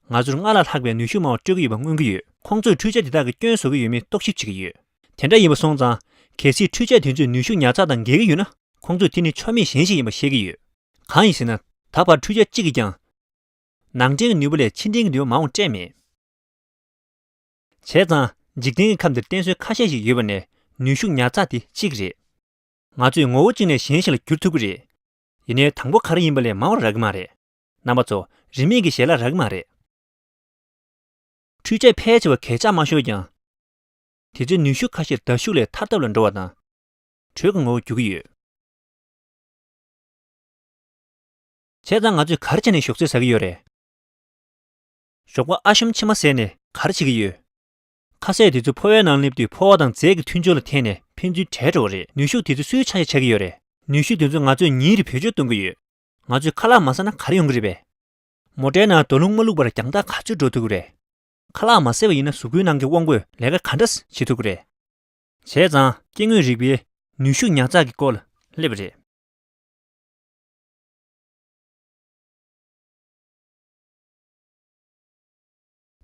ང་ཚོར་སྔར་ལས་ལྷག་པའི་ནུས་ཤུགས་མང་བ་སྤྲོད་ཀྱི་ཡོད་པ་མངོན་གྱི་ཡོད། ཁོང་ཚོས་འཕྲུལ་ཆས་དེ་དག་གིས་སྐྱོན་བཟོ་གི་ཡོད་མེད་རྟོག་ཞིབ་བྱེད་ཀྱི་ཡོད། དེ་འདྲ་ཡིན་པ་སོང་ཙང་། གལ་སྲིད་འཕྲུལ་ཆས་དེ་ཚོས་ནུས་ཤུགས་ཉར་ཚགས་དང་འགལ་གྱི་ཡོད་ན། ཁོང་ཚོས་དེ་ནི་ཆོ་མེད་གཞན་ཞིག་ཡིན་པ་ཤེས་ཀྱི་ཡོད། གང་ཡིན་ཟེར་ན། ད་བར་འཕྲུལ་ཆས་གཅིག་གིས་ཀྱང་། ནང་འདྲེན་གྱི་ནུས་པ་ལས་ཕྱི་འདྲེན་གྱི་ནུས་པ་མང་བ་སྤྲད་མེད། བྱས་ཙང་། འཇིག་རྟེན་གྱི་ཁམས་འདིར་བསྟེན་གསོལ་ཁ་ཤས་ཤིག་ཡོད་པ་ནས་ནུས་ཤུགས་ཉར་ཚགས་དེ་གཅིག་རེད། ང་ཚོས་ངོ་བོ་གཅིག་ནས་གཞན་ཞིག་ལ་བསྒྱུར་ཐུབ་ཀྱི་རེད། ཡིན་ནའི་དང་པོ་ག་རེ་ཡིན་པ་ལས་མང་བ་རག་གི་མ་རེད། རྣམ་པ་ཚོ། རིན་མེད་ཀྱི་ཞལ་ལག་རག་གི་མ་རེད། འཕྲུལ་ཆས་ཕལ་ཆེ་བ་གས་ཆག་མ་ཤོར་ཀྱང་། དེ་ཚོའི་ནུས་ཤུགས་ཁ་ཤས་འདར་ཤུགས་ལས་ཐར་ཐབས་ལ་འགྲོ་བ་དང་། དྲོད་ཀྱི་ངོ་བོར་འགྱུར་གྱི་ཡོད། བྱས་ཙང་ང་ཚོས་ག་རེ་བྱས་ནས་ཞོགས་ཟས་ཟ་གི་ཡོད་རེད། ཞོགས་པ་ཨ་ཤོམ་མཆིལ་མ་ཟས་ནས་ག་རེ་བྱེད་ཀྱི་ཡོད། ཁ་ཟས་དེ་ཚོ་ཕོ་བའི་ནང་སླེབས་དུས་ཕོ་བ་དང་རྫས་ཀྱི་མཐུན་སྦྱོར་ལ་བརྟེན་ནས་ཕན་ཚུན་བྲལ་འགྲོ་བ་རེད། ནུས་ཤུགས་དེ་ཚོ་སུའི་ཆ་ཤས་ཆགས་ཀྱི་ཡོད་རེད། ནུས་ཤུགས་དེ་ཚོ་ང་ཚོས་ཉིན་རེར་བེད་སྤྱོད་གཏོང་གི་ཡོད། ང་ཚོས་ཁ་ལག་མ་ཟ་ན་ག་རེ་ཡོང་གི་རེད་པས། མོ་ཊའི་ནང་རྡོ་སྣུམ་མ་བླུགས་པར་རྒྱང་ཐག་ག་ཚོད་འགྲོ་ཐུབ་ཀྱི་རེད། ཁ་ལག་མ་ཟས་པ་ཡིན་ན་གཟུགས་པོའི་ནང་གི་དབང་པོས་ལས་ཀ་ག་འདྲ་བྱེད་ཐུབ་ཀྱི་རེད། བྱས་ཙང་སྐྱེ་དངོས་རིག་པའི་ནུས་ཤུགས་ཉར་ཚགས་ཀྱི་སྐོར་ལ་སླེབས་པ་རེད།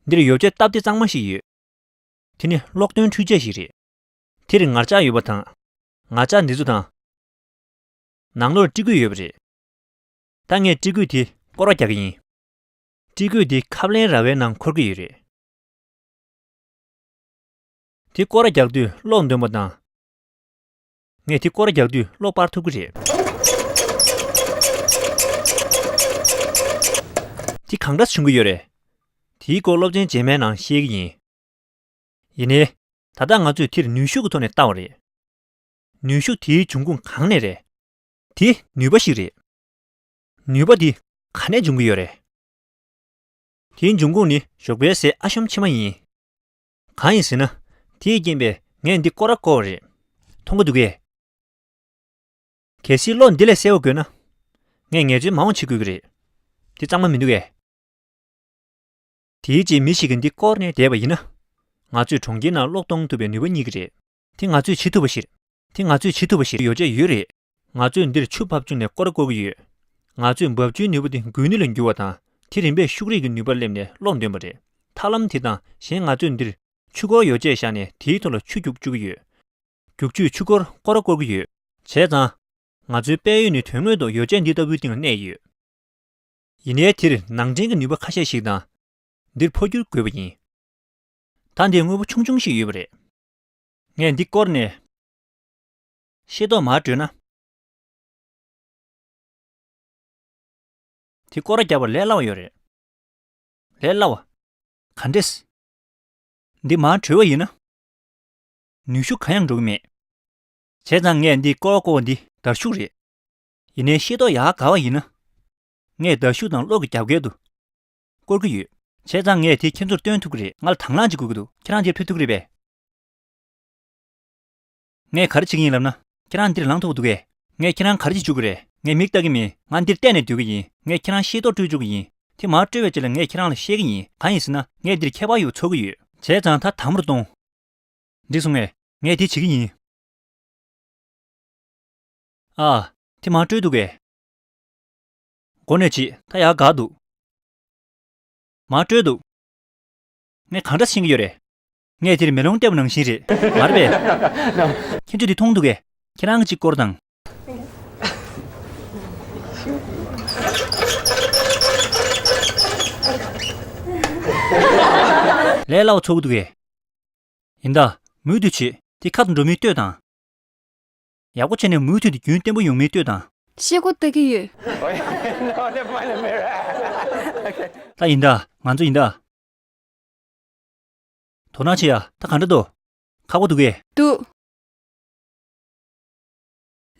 འདིར་ཡོ་བྱད་སྟབས་བདེ་གཙང་མ་ཞིག་ཡོད། དེ་ནི་གློག་འདོན་འཕྲུལ་ཆས་ཤིག་རེད། དེར་ངར་ལྕགས་ཡོད་པ་དང་། ངར་ལྕགས་འདི་ཚོ་དང་། ནང་ལོགས་སྤྲི་སྐུད་ཡོད་པ་རེད། ད་ངས་སྤྲི་སྐུད་དེ་སྐོར་བ་རྒྱག་གི་ཡིན། སྤྲི་སྐུད་དེ་ཁབ་ལེན་ར་བའི་ནང་འཁོར་གྱི་ཡོད་རེད། དེ་སྐོར་ར་རྒྱག་དུས་གློག་འདོན་པ་དང་། ངས་དེ་སྐོར་ར་རྒྱག་དུས་གློག་སྤར་ཐུབ་ཀྱི་རེད། འདི་གང་འདྲ་བྱུང་གི་ཡོད་རེད། དེའི་སྐོར་སློབ་ཚན་རྗེས་མའི་ནང་བཤད་ཀྱི་ཡིན། ཡིན་ནའི། ད་ལྟ་ང་ཚོས་དེར་ནུས་ཤུགས་ཀྱི་ཐོག་ནས་བལྟ་བ་རེད། ནུས་ཤུགས་དེའི་འབྱུང་ཁུངས་གང་ནས་རེད། དེ་ནུས་པ་ཞིག་རེད། ནུས་པ་འདི་ག་ནས་འབྱུང་གི་ཡོད་རེད། དེའི་འབྱུང་ཁུངས་ནི་ཞོགས་པའི་ཟས་ཨ་ཤོམ་ཕྱེ་མ་ཡིན། གང་ཡིན་ཟེར་ན། དེའི་རྐྱེན་པས་ངས་འདི་སྐོར་ར་བསྐོར་བ་རེད། མཐོང་གི་འདུག་གས། གལ་སྲིད་གློག་འདི་ལས་གསལ་བོ་དགོས་ན། ངས་ངལ་རྩོལ་མང་བོ་བྱེད་དགོས་ཀྱི་རེད། འདི་གཙང་མ་མི་འདུག་གས། དེའི་རྗེས་མི་ཞིག་གིས་འདི་བསྐོར་ནས་བསྡད་པ་ཡིན་ན། ང་ཚོས་གྲོང་ཁྱེར་ནང་གློག་གཏོང་ཐུབ་པའི་ནུས་པ་རྙེད་ཀྱི་རེད། དེ་ང་ཚོས་བྱེད་ཐུབ་པ་ཞིག་དེ་ང་ཚོས་བྱེད་ཐུབ་པ་ཞིག་ཡོ་བྱད་ཡོད་རེད། ང་ཚོས་འདིར་ཆུ་ཕབ་བཅུག་ནས་སྐོར་བསྐོར་གྱི་ཡོད། ང་ཚོས་འབབ་ཆུའི་ནུས་པ་དེ་འགུལ་ནུས་ལ་འགྱུར་བ་དང་། དེ་རིམ་པས་ཤུགས་རིག་གི་ནུས་པར་སླེབས་ནས་གློག་འདོན་པ་རེད། ཐབས་ལམ་དེ་དང་གཞན་ང་ཚོས་འདིར་ཆུ་འཁོར་ཡོ་བྱད་བཞག་ནས་དེའི་ཐོག་ལ་ཆུ་རྒྱུག་བཅུག་གི་ཡོད། རྒྱུག་ཆུས་ཆུ་འཁོར་སྐོར་ར་བསྐོར་གྱི་ཡོད། བྱས་ཙང་། ང་ཚོའི་དཔལ་ཡོན་ནི་དོན་དངོས་ཐོག་ཡོ་བྱད་འདི་ལྟ་བུའི་སྟེང་ལ་གནས་ཡོད། ཡིན་ནའི་དེར་ནང་འདྲེན་གྱི་ནུས་པ་ཁ་ཤས་ཤིག་དང་། འདིར་འཕོ་འགྱུར་དགོས་པ་ཡིན། ད་འདིར་དངོས་པོ་ཆུང་ཆུང་ཞིག་ཡོད་པ་རེད། ངས་འདི་བསྐོར་ནས། ཤེལ་ཏོག་མར་བྲུས་ན། དེ་སྐོར་ར་རྒྱབ་པར་ལས་སླ་བ་ཡོད་རེད། ལས་སླ་བ། ག་འདྲས། འདི་མར་བྲུས་པ་ཡིན་ན། ནུས་ཤུགས་གང་ཡང་འགྲོ་གི་མེད། བྱས་ཙང་ངས་འདི་སྐོར་བ་བསྐོར་བ་འདི་དར་ཤུགས་རེད། ཡིན་ནའི་ཤེལ་ཏོག་ཡར་ག་བ་ཡིན་ན། ངས་དར་ཤུགས་དང་གློག་གི་རྒྱབ་འགལ་དུ། བསྐོར་གྱི་ཡོད། བྱས་ཙང་ངས་དེ་ཁྱེད་ཚོར་སྟོན་ཐུབ་ཀྱི་རེད། ང་ལ་དང་བླངས་ཅིག་དགོས་ཀྱི་འདུག་ཁྱེད་རང་འདིར་ཕེབས་ཐུབ་ཀྱི་རེད་པས། ངས་ག་རེ་བྱེད་ཀྱི་ཡིན་ལབ་ན། ཁྱེད་རང་འདིར་ལངས་ཐུབ་ཀྱི་འདུག་གས། ངས་ཁྱེད་རང་ག་རེ་བྱེད་བཅུག་གི་རེད། ངས་མིག་ལྟ་གི་མིན། ང་འདིར་བལྟས་ནས་སྡོད་ཀྱི་ཡིན། ངས་ཁྱེད་རང་ཤེལ་ཏོག་སྤྲོད་བཅུག་གི་ཡིན། དེ་མར་སྤྲོད་པའི་རྗེས་ལ་ངས་ཁྱེད་རང་ལ་བཤད་ཀྱི་ཡིན། གང་ཡིན་ཟེར་ན། ངས་འདིར་ཁྱད་པར་ཡོད་ཚོར་གྱི་ཡོད། བྱས་ཙང་ད་དམ་རུ་གཏོང་། འགྲིག་སོང་ངས། ངས་དེ་བྱེད་ཀྱི་ཡིན། ཨ། དེ་མར་སྤྲོད་འདུག་གས། འགོ་ནས་བྱེད། ད་ཡར་འགག་འདུག་མར་སྤྲོད་འདུག་ངས་གང་འདྲ་ཤེས་ཀྱི་ཡོད་རེད། ངས་དེར་མེ་ལོང་བལྟས་པ་ནང་བཞིན་རེད། མ་རེད་པས། ཁྱེད་ཚོས་དེ་མཐོང་འདུག་གས། ཁྱེད་རང་གིས་གཅིག་སྐོར་དང་། ལས་སླ་བ་ཚོར་གྱི་འདུག་གས། ཡིན་ད། མུ་མཐུད་བྱེད། དེ་ཁ་ཐུག་འགྲོ་མིན་ལྟོས་དང་། ཡག་པོ་བྱས་ནས་མུ་མཐུད་དེ་རྒྱུན་བརྟན་པོ་ཡོང་མིན་ལྟོས་དང་། ཤེལ་སྒོ་ལྟ་གི་ཡོད། ད་ཡིན་ད། ང་ཚོ་ཡིན་ད། དོ་སྣང་བྱེད་ཡ། ད་ག་འདྲ་འདུག་ཁག་པོ་འདུག་གས། འདུག་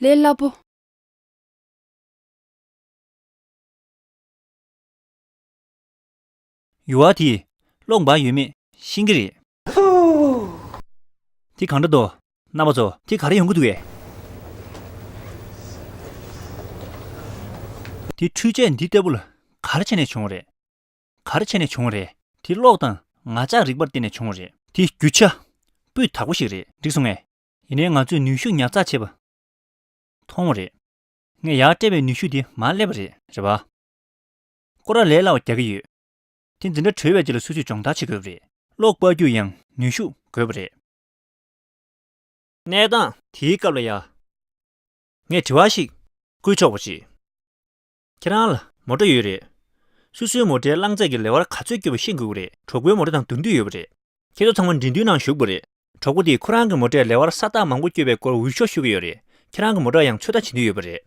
ལས་སླ་པོ། ཡུར་བ་དེས་གློག་འབར་ཡོད་མེད་ཤེས་ཀྱི་རེད། དེ་གང་འདྲ་འདུག་རྣམ་པ་ཚོ། དེ་ག་རེ་ཡོང་གི་འདུག་གས། དེ་འཕྲུལ་ཆས་འདི་ལྟ་བུ་ལ་ག་རེ་བྱས་ནས་བྱུང་བ་རེད། ག་རེ་བྱས་ནས་བྱུང་བ་རེད། དེ་གློག་དང་ངར་ལྕགས་རིག་པར་བརྟེན་ནས་བྱུང་བ་རེད། དེ་རྒྱུ་ཆ་སྤུས་དག་པོ་ཞིག་རེད། འགྲིག་སོང་ངས། ཡིན་ནའི་ང་ཚོས་ནུས་ཤུགས་ཉར་ཚགས་བྱས་པ་མཐོང་བ་རེད། ངས་ཡར་སྤྲད་པའི་ནུས་ཤུགས་དེ་མར་སླེབས་པ་རེད། རེད་པ། སྐོར་ར་ལས་སླ་བ་རྒྱག་གི་ཡོད། དེ་འཛིན་གྲྭ་གྲོལ་བའི་རྗེས་ལ་སོ་སོས་སྦྱོང་བརྡར་བྱེད་དགོས་པ་རེད། གློག་སྤར་རྒྱུར་ཡང་ནུས་ཤུགས་དགོས་པ་རེད། གནས་སྟངས་དེའི་སྐབས་ལ་ཡ། ངས་དྲི་བ་ཞིག་བསྐུལ་ཆོག་པ་ཞིག་ཁྱེད་རང་ལ་མོ་ཊ་ཡོད་རེད། སོ་སོའི་མོ་ཊའི་རླངས་རྫས་ཀྱི་ལེ་དབར་ག་ཚོད་སྐྱོད་པ་ཤེས་དགོས་ཀྱི་རེད། གྲོགས་པོའི་མོ་ཊ་དང་བསྡུར་འདོད་ཡོད་པ་རེད། ཁྱེད་ཚོ་ཚང་མ་འགྲིམ་འགྲུལ་ནང་ཞུགས་པ་རེད། གྲོགས་པོ་དེས་ཁོ་རང་གི་མོ་ཊས་ལེ་དབར་ས་རྟགས་མང་པོ་སྐྱོད་པའི་སྐོར་འུད་ཤོབ་ཤོད་ཀྱི་ཡོད་རེད། ཁྱེད་རང་གི་མོ་ཊར་ཡང་ཚོད་ལྟ་བྱེད་འདོད་ཡོད་པ་རེད།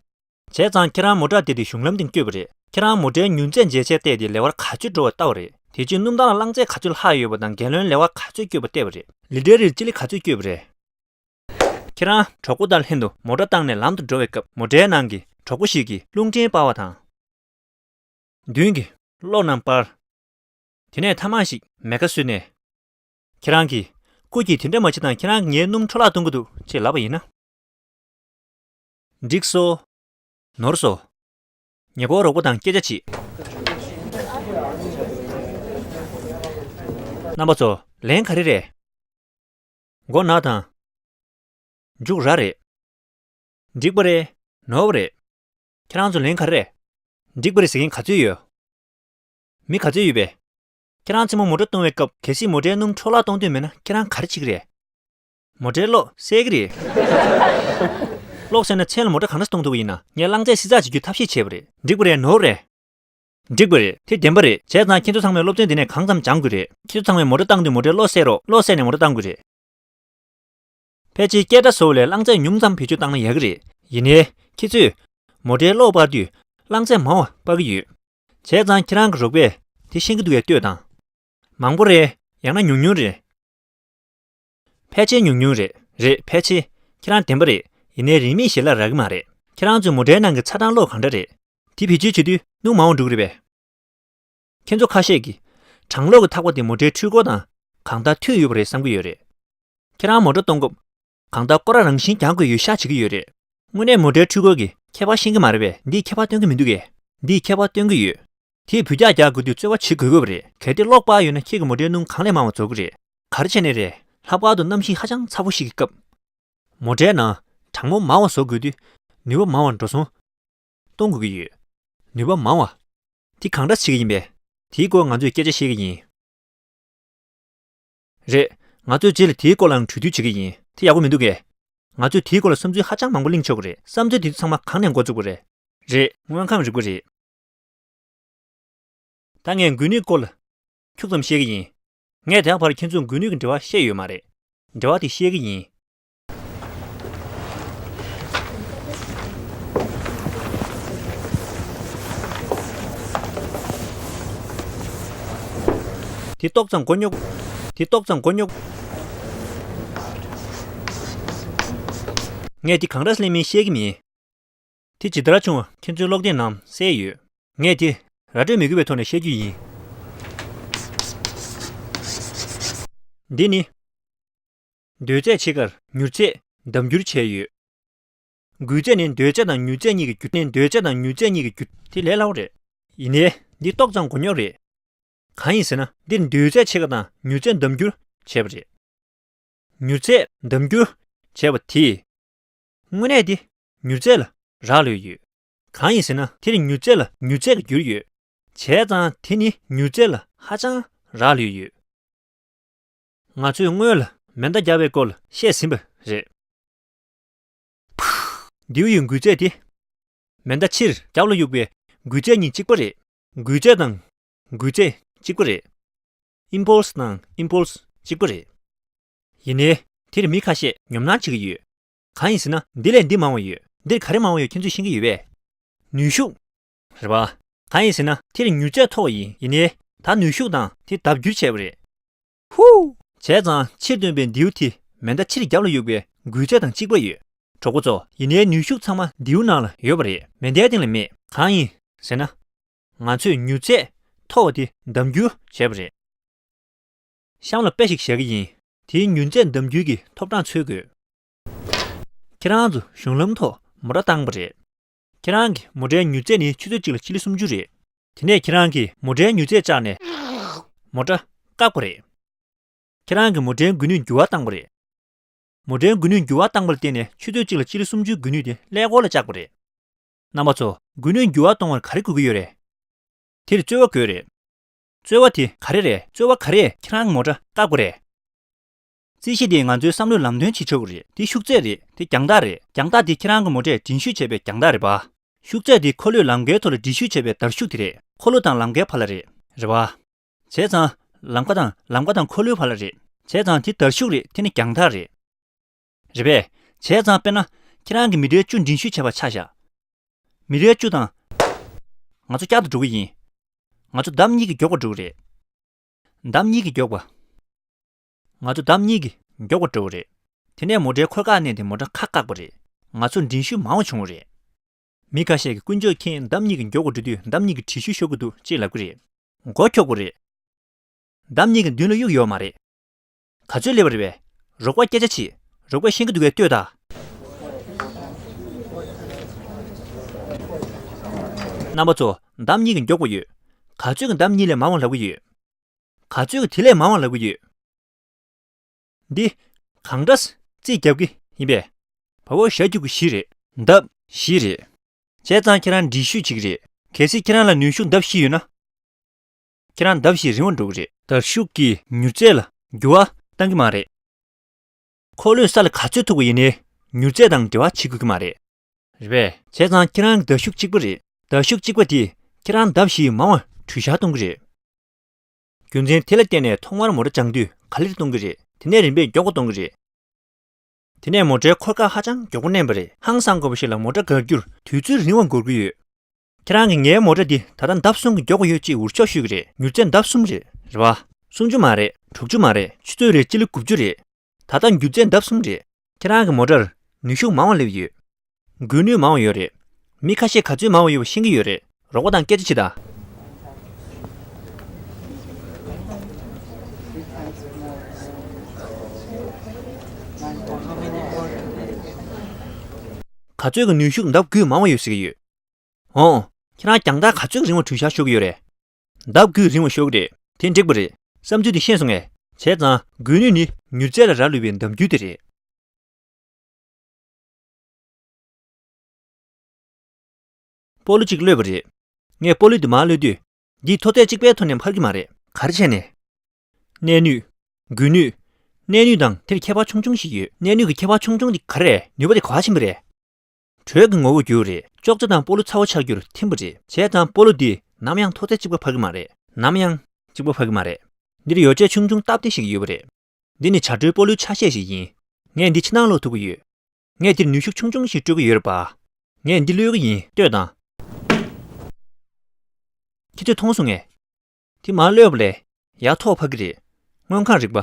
བྱས་ཙང་ཁྱེད་རང་མོ་ཊར་དེ་དེ་གཞུང་ལམ་སྟེང་བསྐྱོད་པ་རེད། ཁྱེད་རང་མོ་ཊའི་མྱུར་ཚད་འཇལ་ཆས་བལྟས་ཏེ་ལེ་དབར་ག་ཚོད་འགྲོ་བ་བལྟ་བ་རེད། དེ་རྗེས་སྣུམ་ཐང་ལ་རླངས་རྫས་ག་ཚོད་ལྷག་ཡོད་པ་དང་གེ་ལོན་ལེ་དབར་ག་ཚོད་སྐྱོད་པ་བལྟས་པ་རེད། ལི་ཊར་རེར་སྤྱི་ལེ་ག་ཚོད་སྐྱོད་པ་རེད། ཁྱེད་རང་གྲོགས་པོ་དང་ལྷན་དུ་མོ་ཊ་བཏང་ནས་ལམ་དུ་འགྲོ་བའི་སྐབས་མོ་ཊའི་ནང་གི་གྲོགས་པོ་ཞིག་གིས་རླུང་འཕྲིན་སྤར་བ་དང་། མདུན་གྱི་གློག་རྣམས་སྤར། དེ་ནས་ཐ་མག་ཞིག་མེ་ཁ་བཟོས་ནས། ཁྱེད་རང་གིས་སྐུ་མཁྱེན་དེ་འདྲ་མ་བྱེད་དང་། ཁྱེད་རང་གིས་ངའི་སྣུམ་འཕྲོ་བརླག་གཏོང་གི་འདུག་ཅེས་ལབ་པ་ཡིན་ན། འགྲིག་སོ། ནོར་སོ། ཉེ་འཁོར་རོགས་པ་དང་སྐད་ཆ་བྱེད། རྣམ་པ་ཚོ། ལན་ག་རེ་རེད། མགོ་ན་དང་། མཇུག་ར་རེད། འགྲིག་པ་རེད། ནོར་བ་རེད། ཁྱེད་རང་ཚོ་ལན་ག་རེ་རེད། འགྲིག་པ་རེད་ཟེར་མཁན་ག་ཚོད་ཡོད། མི་ག་ཚོད་ཡོད་པས། ཁྱེད་རང་ཚོས་མོ་ཊ་གཏོང་བའི་སྐབས་གལ་སྲིད་མོ་ཊའི་སྣུམ་འཕྲོ་བརླག་གཏོང་འདོད་མེད་ན་ཁྱེད་རང་ག་རེ་བྱེད་ཀྱི་རེད། མོ་ཊའི་གློག་བསལ་གྱི་རེད། གློག་བསལ་ན་མཚན་ལ་མོ་ཊ་གང་འདྲ་གཏོང་ཐུབ་ཀྱི་ཡིན་ན། ངས་རླངས་རྫས་བསྲི་ཚགས་བྱེད་རྒྱུའི་ཐབས་ཤེས་བྱས་པ་རེད། འགྲིག་པ་རེད། ནོར་བ་རེད། འགྲིག་པ་རེད། དེ་བདེན་པ་རེད། བྱས་ཙང་ཁྱེད་ཚོ་ཚང་མས་སློབ་ཚན་འདི་ནས་གང་ཙམ་སྦྱང་དགོས་རེད། ཁྱེད་ཚོ་ཚང་མས་མོ་ཊ་བཏང་དུས་མོ་ཊའི་གློག་བསལ་རོགས། གློག་བསལ་ནས་མོ་ཊ་བཏང་དགོས་རེད། ཕལ་ཆེར་སྐད་སྒྲ་བཟོ་བ་ལས་རླངས་རྫས་ཉུང་ཙམ་བེད་སྤྱོད་བཏང་ན་ཡག་གི་རེད། ཡིན་ནའི། ཁྱེད་ཚོས་མོ་ཊའི་གློག་སྤར་དུས་རླངས་རྫས་མང་བ་སྤར་གྱི་ཡོད། བྱས་ཙང་ཁྱེད་རང་གི་རོགས་པས་དེ་ཤེས་ཀྱི་འདུག་གས། ལྟོས་དང་། མང་པོ་རེད། ཡང་ན་ཉུང་ཉུང་རེད། ཕལ་ཆེར་ཉུང་ཉུང་རེད། རེད། ཕལ་ཆེར་ཁྱེད་རང་བདེན་པ་རེད། ཡིན་ནའི་རིན་མེད་ཞལ་ལག་རག་གི་མ་རེད། ཁྱེད་རང་ཚོའི་མོ་ཊའི་ནང་གི་ཚ་གྲང་གློག་གང་འདྲ་རེད། དེ་བེད་སྤྱོད་བྱེད་དུས་སྣུམ་མང་བ་འགྲོ་གི་རེད་པས། ཁྱེད་ཚོ་ཁ་ཤས་ཀྱིས་གྲང་གློག་གི་ཐག་པ་དེ་མོ་ཊའི་འཕྲུལ་འཁོར་དང་གང་ལྟར་མཐུན་ཡོད་པ་རེད་བསམ་གྱི་ཡོད་རེད། ཁྱེད་རང་མོ་ཊ་གཏོང་སྐབས་གང་ལྟར་སྐོར་ར་རང་བཞིན་རྒྱག་དགོས་ཡོད་ཤག་བྱེད་ཀྱི་ཡོད་རེད། དངོས་གནས་མོ་ཊའི་འཕྲུལ་འཁོར་གྱི་ཁྱད་པར་ཤེས་ཀྱི་མ་རེད་པས། འདིས་ཁྱད་པར་སྟོན་གྱི་མི་འདུག་གས། འདིས་ཁྱད་པར་སྟོན་གྱི་ཡོད། དེས་འབུད་རྒྱག་རྒྱག་དགོས་དུས་རྩོལ་བ་བྱེད་དགོས་དགོས་པ་རེད། གལ་ཏེ་གློག་སྤར་ཡོད་ན་ཁྱེད་ཀྱི་མོ་ཊའི་སྣུམ་གང་ལས་མང་བ་རྫོགས་ཀྱི་རེད། ག་རེ་བྱས་ནས་རེད། ལྷག་པར་དུ་གནམ་གཤིས་ཧ་ཅང་ཚ་པོ་ཞིག་གི་སྐབས། མོ་ཊའི་ནང་གྲང་མོ་མང་བ་བཟོ་དགོས་དུས་ནུས་པ་མང་བ་འགྲོ་སོང་གཏོང་དགོས་ཀྱི་ཡོད། ནུས་པ་མང་བ། དེ་གང་འདྲ་བྱེད་ཀྱི་ཡིན་པས། དེའི་སྐོར་ང་ཚོས་སྐད་ཆ་བཤད་ཀྱི་ཡིན། རེད། ང་ཚོས་རྗེས་ལ་དེའི་སྐོར་ལའང་གྲོས་བསྡུར་བྱེད་ཀྱི་ཡིན། དེ་ཡག་པོ་མི་འདུག་གས། ང་ཚོས་དེའི་སྐོར་ལ་བསམ་ཚུལ་ཧ་ཅང་མང་པོ་གླེང་ཆོག་གི་རེད། བསམ་ཚུལ་དེ་ཚོ་ཚང་མ་གང་ནས་འགོ་བཙུགས་པ་རེད། རེད། དངོས་ཁམས་རིག་པ་རེད། ད་ངས་འགུལ་ནུས་སྐོར་ལ་ཁྱུག་ཙམ་བཤད་ཀྱི་ཡིན། ངས་དེ་བར་ཁྱེད་ཚོར་འགུལ་ནུས་ཀྱི་འབྲེལ་བ་བཤད་ཡོད་མ་རེད། འབྲེལ་བ་དེ་བཤད་ཀྱི་ཡིན། དེ་ཏོག་ཙམ་མགོ་རྙོག་དེ་ཏོག་ཙམ་མགོ་རྙོག་ངས་དེ་གང་འདྲ་ལེན་མིན་བཤད་ཀྱི་མིན། དེ་ཇི་ལྟར་བྱུང་བ་ཁྱེད་ཚོའི་ཀློག་དེབ་ནང་གསལ་ཡོད། ངས་དེ་ར་སྤྲོད་མི་དགོས་པའི་ཐོག་ནས་བཤད་རྒྱུ་ཡིན། འདི་ནི། འདོད་ཚད་ཕྱེད་ཀར་མྱུར་ཚད་ལྡབ་འགྱུར་བྱས་ཡོད། འགུལ་ཚད་ནི་འདོད་ཚད་དང་མྱུར་ཚད་གཉིས་ཀྱི་རྒྱུ་ནི་འདོད་ཚད་དང་མྱུར་ཚད་གཉིས་ཀྱི་རྒྱུ་དེ་ལས་སླ་བོ་རེད། ཡིན་ནའི་འདི་ཏོག་ཙམ་མགོ་རྙོག་རེད། གང་ཡིན་ཟེར་ན་འདིར་འདོད་ཚད་ཕྱེད་ཀ་དང་མྱུར་ཚད་ལྡབ་འགྱུར་བྱས་པ་རེད། མྱུར་ཚད་ལྡབ་འགྱུར་བྱས་པ་དེས། དངོས་གནས་དེ་མྱུར་ཚད་ལ་རག་ལུས་ཡོད། གང་ཡིན་ཟེར་ན་དེར་མྱུར་ཚད་ལ་མྱུར་ཚད་ཀྱིས་བསྒྱུར་ཡོད། བྱས་ཙང་དེ་ནི་མྱུར་ཚད་ལ་ཧ་ཅང་རག་ལུས་ཡོད། ང་ཚོས་སྔོན་ལ་མེ་མདའ་བརྒྱབ་པའི་སྐོར་ལ་བཤད་ཟིན་པ་རེད། མདེའུ་ཡི་འགུལ་ཚད་དེ། མེ་མདའ་ཕྱིར་རྒྱབ་ལ་གཡུག་པའི་འགུལ་ཚད་གཉིས་གཅིག་པ་རེད། འགུལ་ཚད་དང་འགུལ་ཚད་གཅིག་པ་རེད། ཨིམ་པོལ་སི་དང་ཨིམ་པོལ་སི་གཅིག་པ་རེད། ཡིན་ནའི། དེར་མི་ཁ་ཤས་ཉོབ་སྣང་བྱེད་ཀྱི་ཡོད། གང་ཡིན་ཟེར་ན་འདི་ལས་འདི་མང་བ་ཡོད། འདིར་ག་རེ་མང་བ་ཡོད་ཁྱེད་ཚོས་ཤེས་ཀྱི་ཡོད་པས། ནུས་ཤུགས། རེད་པ། གང་ཡིན་ཟེར་ན་དེར་མྱུར་ཚད་མཐོ་བ་ཡིན། ཡིན་ནའི། ད་ནུས་ཤུགས་དང་དེ་ལྡབ་འགྱུར་བྱས་པ་རེད། ཧུའུ། བྱས་ཙང་ཕྱིར་བཏོན་པའི་མདེའུ་དེ་མེ་མདའ་ཕྱིར་རྒྱབ་ལ་གཡུག་པའི་འགུལ་ཚད་དང་གཅིག་པ་ཡོད། གྲོགས་པོ་ཚོ། ཡིན་ནའི་ནུས་ཤུགས་ཚང་མ་མདེའུ་ནང་ལ་ཡོད་པ་རེད། མེ་མདའི་སྟེང་ལ་མེད། གང་ཡིན་ཟེར་ན། ང་ཚོས་མྱུར་ཚད་མཐོ་བ་དེ་ལྡབ་འགྱུར་བྱས་པ་རེད། གཤམ་ལ་དཔེ་ཞིག་བཞག་གི་ཡིན། དེའི་མྱུར་ཚད་ལྡབ་འགྱུར་གྱི་ཐོབ་གྲངས་འཚོལ་དགོས། ཁྱེད་རང་ཚོ་གཞུང་ལམ་ཐོག་མོ་ཊ་བཏང་པ་རེད། ཁྱེད་རང་གི་མོ་ཊའི་མྱུར་ཚད་ནི་ཆུ་ཚོད་གཅིག་ལ་སྤྱི་ལེ་སུམ་ཅུ་རེད། དེ་ནས་ཁྱེད་རང་གིས་མོ་ཊའི་མྱུར་ཚད་བཅག་ནས་མོ་ཊ་བཀག་པ་རེད། ཁྱེད་རང་གིས་མོ་ཊའི་འགུལ་ནུས་འགྱུར་བ་བཏང་པ་རེད། མོ་ཊའི་འགུལ་ནུས་འགྱུར་བ་བཏང་པ་ལ་བརྟེན་ནས་ཆུ་ཚོད་གཅིག་ལ་སྤྱི་ལེ་སུམ་ཅུའི་འགུལ་ནུས་དེ་ཀླད་ཀོར་ལ་བཅག་པ་རེད། རྣམ་པ་ཚོ། འགུལ་ནུས་འགྱུར་བ་གཏོང་བར་ག་རེ་དགོས་ཀྱི་ཡོད་རེད། དེར་རྩོལ་བ་དགོས་རེད། རྩོལ་བ་དེ་ག་རེ་རེད། རྩོལ་བ་ག་རེས་ཁྱེད་རང་གི་མོ་ཊ་བཀག་པ་རེད། རྩིས་གཞི་དེས་ང་ཚོའི་བསམ་བློའི་ལམ་སྟོན་བྱེད་ཆོག་གི་རེད། དེ་ཤུགས་ཚད་རེད། དེ་རྒྱང་ཐག་རེད། རྒྱང་ཐག་དེ་ཁྱེད་རང་གི་མོ་ཊས་འགྲན་ཞུགས་བྱས་པའི་རྒྱང་ཐག་རེད་པ། ཤུགས་ཚད་དེ་འཁོར་ལོའི་ལམ་ཀའི་ཐོག་ལ་འགྲན་ཞུགས་བྱས་པའི་དར་ཤུགས་དེ་རེད། འཁོར་ལོ་དང་ལམ་ཀའི་བར་ལ་རེད། རེད་པ། བྱས་ཙང་། ལམ་ཀ་དང་ལམ་ཀ་དང་འཁོར་ལོའི་བར་ལ་རེད། བྱས་ཙང་དེ་དར་ཤུགས་རེད། དེ་ནི་རྒྱང་ཐག་རེད། རེད་པས། བྱས་ཙང་དཔེར་ན། ཁྱེད་རང་གིས་མི་ཊར་བཅུ་འགྲན་ཞུགས་བྱས་པ་ཆ་བཞག་མི་ཊར་བཅུ་དང་། ང་ཚོ་བསྐྱར་དུ་འགྲོ་གི་ཡིན། ང་ཚོ་ལྡབ་གཉིས་ཀྱིས་མགྱོགས་པར་འགྲོ་གི་རེད། ལྡབ་གཉིས་ཀྱིས་མགྱོགས་པ། ང་ཚོ་ལྡབ་གཉིས་ཀྱིས་མགྱོགས་པར་འགྲོ་གི་རེད། དེ་ནས་མོ་ཊའི་འཁོར་ཁ་མནན་ཏེ་མོ་ཊ་ཁ་བཀག་པ་རེད། ང་ཚོ་འགྲན་ཞུགས་མང་བ་བྱུང་བ་རེད། མི་ཁ་ཤས་ཀྱིས་དཀོན་མཆོག་མཁྱེན། ལྡབ་གཉིས་ཀྱིས་མགྱོགས་པར་འགྲོ་དུས་ལྡབ་གཉིས་ཀྱིས་བྲེལ་ཞུགས་ཤོར་གྱི་འདུག་ཅེས་ལབ་ཀྱི་རེད། མགོ་འཁྱོག་པ་རེད། ལྡབ་གཉིས་ཀྱིས་མདུན་ལ་གཡུག་ཡོད་མ་རེད། ག་ཚོད་སླེབས་པ་རེད་པས། རོགས་པ་སྐད་ཆ་བྱེད། རོགས་པས་ཤེས་ཀྱི་འདུག་གས། ལྟོས་དང་། རྣམ་པ་ཚོ། ལྡབ་གཉིས་ཀྱིས་མགྱོགས་པ་ཡོད། ག་ཚོད་ཀྱིས་ལྡབ་གཉིས་ལས་མང་བ་ལབ་ཀྱི་ཡོད། ག་ཚོད་ཀྱིས་དེ་ལས་མང་བ་ལབ་ཀྱི་ཡོད། འདི། གང་འདྲ། རྩིས་རྒྱབ་ཀྱི་ཡིན་པས། བ་བོ་ཞ་རྒྱུག་གི་བཞི་རེད། ལྡབ་བཞི་རེད། བྱས་ཙང་ཁྱེད་རང་འགྲན་ཞུགས་བྱེད་ཀྱི་རེད། གལ་སྲིད་ཁྱེད་རང་ལ་ནུས་ཤུགས་ལྡབ་བཞི་ཡོད་ན། ཁྱེད་རང་ལྡབ་བཞི་རིང་བ་འགྲོ་གི་རེད། དར་ཤུགས་ཀྱིས་མྱུར་ཚད་ལ་འགྱུར་བ་གཏང་གི་མ་རེད། འཁོར་ལོས་ས་ལ་ག་ཚོད་ཐུག་པ་ཡིན་ནའི་མྱུར་ཚད་དང་འབྲེལ་བ་བྱེད་དགོས་ཀྱི་མ་རེད། རེད་པས། བྱས་ཙང་ཁྱེད་རང་གི་དར་ཤུགས་གཅིག་པ་རེད། དར་ཤུགས་གཅིག་པ་དེས་ཁྱེད་རང་ལྡབ་བཞི་མང་བ་འགྲུལ་བཞག་གཏོང་གི་རེད། རྒྱུ་མཚན་དེ་ལ་བརྟེན་ནས་ཐོག་མར་མོ་ཊ་སྦྱང་དུས་ག་ལེར་གཏོང་གི་རེད། དེ་ནས་རིམ་པས་མགྱོགས་པ་གཏོང་གི་རེད། དེ་ནས་མོ་ཊའི་འཁོར་ཁ་ཧ་ཅང་མགྱོགས་པོ་མནན་པ་རེད། ཧང་སང་དགོས་པ་ཞིག་ལ་མོ་ཊ་འགག་རྒྱུར་དུས་ཚོད་རིང་བ་འགོར་གྱི་ཡོད། ཁྱེད་རང་གིས་ངའི་མོ་ཊ་འདི་ད་ལྟ་ལྡབ་གསུམ་གྱིས་མགྱོགས་པ་ཡོད་ཅེས་འུར་ཆོག་ཤོད་ཀྱི་རེད། མྱུར་ཚད་ལྡབ་གསུམ་རེད། རེད་བ། སུམ་ཅུ་མ་རེད། དྲུག་ཅུ་མ་རེད། ཆུ་ཚོད་རེར་སྤྱི་ལེ་དགུ་བཅུ་རེད། ད་ལྟ་མྱུར་ཚད་ལྡབ་གསུམ་རེད། ཁྱེད་རང་གི་མོ་ཊར་ནུས་ཤུགས་མང་བ་སླེབས་ཡོད། སྒུལ་ནུས་མང་བ་ཡོད་རེད། མི་ཁ་ཤས་ག་ཚོད་མང་བ་ཡོད་པ་ཤེས་ཀྱི་ཡོད་རེད། རོགས་པ་དང་སྐད་ཆ་བྱེད་དང་། ག་ཚོད་ཀྱི་ནུས་ཤུགས་ལྡབ་དགུས་མང་བ་ཡོད་ཟེར་གྱི་ཡོད། འོང་། ཁྱེད་རང་རྒྱང་ཐག་ག་ཚོད་ཀྱི་རིང་བ་འགྲུལ་བཞག་ཤོར་གྱི་ཡོད་རེད། ལྡབ་དགུས་རིང་བ་ཤོར་གྱི་རེད། དེ་འགྲིག་པ་རེད། བསམ་ཚུལ་དེ་ཤེས་སོང་ངས། བྱས་ཙང་སྒུལ་ནུས་ནི་མྱུར་ཚད་ལ་རག་ལུས་པའི་ལྡབ་འགྱུར་དེ་རེད། སྤོ་ལོ་གཅིག་གློད་པ་རེད། ངས་སྤོ་ལོ་འདི་མར་གློད་དུས། འདིས་མཐོ་ཚད་གཅིག་པའི་ཐོག་ནས་འཕར་གྱི་མ་རེད། ག་རེ་བྱས་ནས། གནས་ནུས། སྒུལ་ནུས། གནས་ནུས་དང་དེར་ཁྱད་པར་ཆུང་ཆུང་ཞིག་ཡོད། གནས་ནུས་ཀྱི་ཁྱད་པར་ཆུང་ཆུང་དེ་ག་རེ་རེད། ནུས་པ་དེ་ག་པར་ཕྱིན་པ་རེད། དྲོད་ཀྱི་ངོ་བོར་གྱུར་རེད། ཅོག་ཙེ་དང་སྤོ་ལོ་ཚ་བོ་ཆགས་རྒྱུར་ཐིམ་པ་རེད། བྱས་ཙང་སྤོ་ལོ་འདིས་ནམ་ཡང་མཐོ་ཚད་གཅིག་པ་འཕར་གྱི་མ་རེད། ནམ་ཡང་གཅིག་པ་འཕར་གྱི་མ་རེད། འདིར་ཡོ་བྱད་ཆུང་ཆུང་སྟབས་བདེ་ཞིག་ཡོད་པ་རེད། འདི་ནི་བྱ་དྲོའི་སྤོ་ལོའི་ཆ་ཤས་ཤིག་ཡིན། ངས་འདི་ཕྱི་ནང་གློད་ཐུབ་ཀྱི་ཡོད། ངས་འདིར་ནུས་ཤུགས་ཆུང་ཆུང་ཞིག་སྤྲོད་ཀྱི་ཡོད་རེད་པ། ངས་འདི་གློད་ཀྱི་ཡིན། ལྟོས་དང་། ཁྱེད་ཚོས་མཐོང་སོང་ངས། དེ་མར་གློད་པ་ལས་ཡར་མཐོ་བ་འཕར་གྱི་རེད། མངོན་ཁམས་རིག་པ།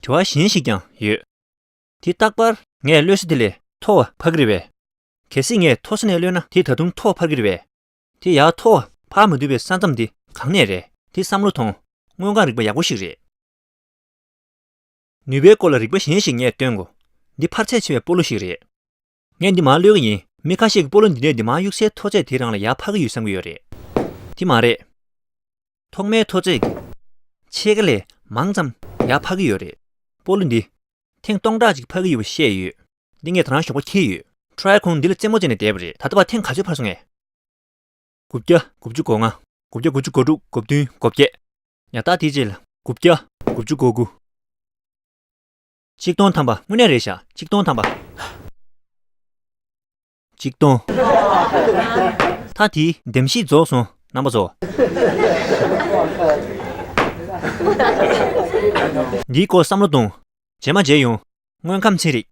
དྲི་བ་གཞན་ཞིག་ཀྱང་ཡོད། དེ་རྟག་པར་ངས་གློད་ས་དེ་ལས་མཐོ་བ་འཕར་གྱི་རེད་པས། གལ་སྲིད་ངས་མཐོ་ས་ནས་གློད་ན་དེ་ད་དུང་མཐོ་བ་འཕར་གྱི་རེད་པས། དེ་ཡར་མཐོ་བ་འཕར་མ་ཐུབ་པའི་ས་མཚམས་དེ་གང་ནས་རེད། དེ་བསམ་བློ་ཐོངས། མངོན་ཁམས་རིག་པ་ཡག་པོ་ཞིག་རེད། ནུས་པའི་སྐོར་ལ་རིག་པ་གཞན་ཞིག་ངས་སྟོན་གོ། འདི་འཕར་ཚད་ཆེ་བའི་སྤོ་ལོ་ཞིག་རེད། ངས་འདི་མར་གློད་ཀྱི་ཡིན། མི་ཁ་ཤས་ཀྱིས་སྤོ་ལོ་འདི་ནས་འདི་མར་གཡུག་སའི་མཐོ་ཚད་དེའི་རིང་ལ་ཡར་འཕར་གྱི་ཡོད་བསམ་གྱི་ཡོད་རེད། དེ་མ་རེད། ཐོག་མའི་མཐོ་ཚད་ཀྱི་ཕྱེད་ཀ་ལས་མང་ཙམ་ཡར་འཕར་གྱི་ཡོད་རེད། སྤོ་ལོ་འདི་ཐེངས་སྟོང་ཕྲག་ཅིག་འཕར་གྱི་ཡོད་པ་བཤད་ཡོད། འདི་ངས་ད་རང་ཞོགས་པ་འཁྱེར་ཡོད། ཁྲོའི་ཁོང་འདི་ལ་རྩེད་མོ་རྩེ་ནས་བསྡད་པ་རེད། ད་ལྟ་བར་ཐེངས་ག་ཚོད་འཕར་སོང་ངས། དགུ་བརྒྱ། དགུ་བཅུ་གོ་ལྔ། དགུ་བརྒྱ། དགུ་བཅུ་གོ་དྲུག། གོ་བདུན། གོ་བརྒྱད། ཡ་ད་དེའི་རྗེས་ལ། དགུ་བརྒྱ། དགུ་བཅུ་གོ་དགུ། ཆིག་སྟོང་ཐམ་པ། དངོས་གནས་རེད་ཤག་ཆིག་སྟོང་ཐམ་པ། ཆིག་སྟོང་། ད་དེའི་འདེམས་གཞི་རྫོགས་སོང་། རྣམ་པ་ཚོ། འདིའི་སྐོར་བསམ་བློ་གཏོང་། རྗེས་མ་མཇལ་ཡོང་། དངོས་ཁམས་ཚན་རིག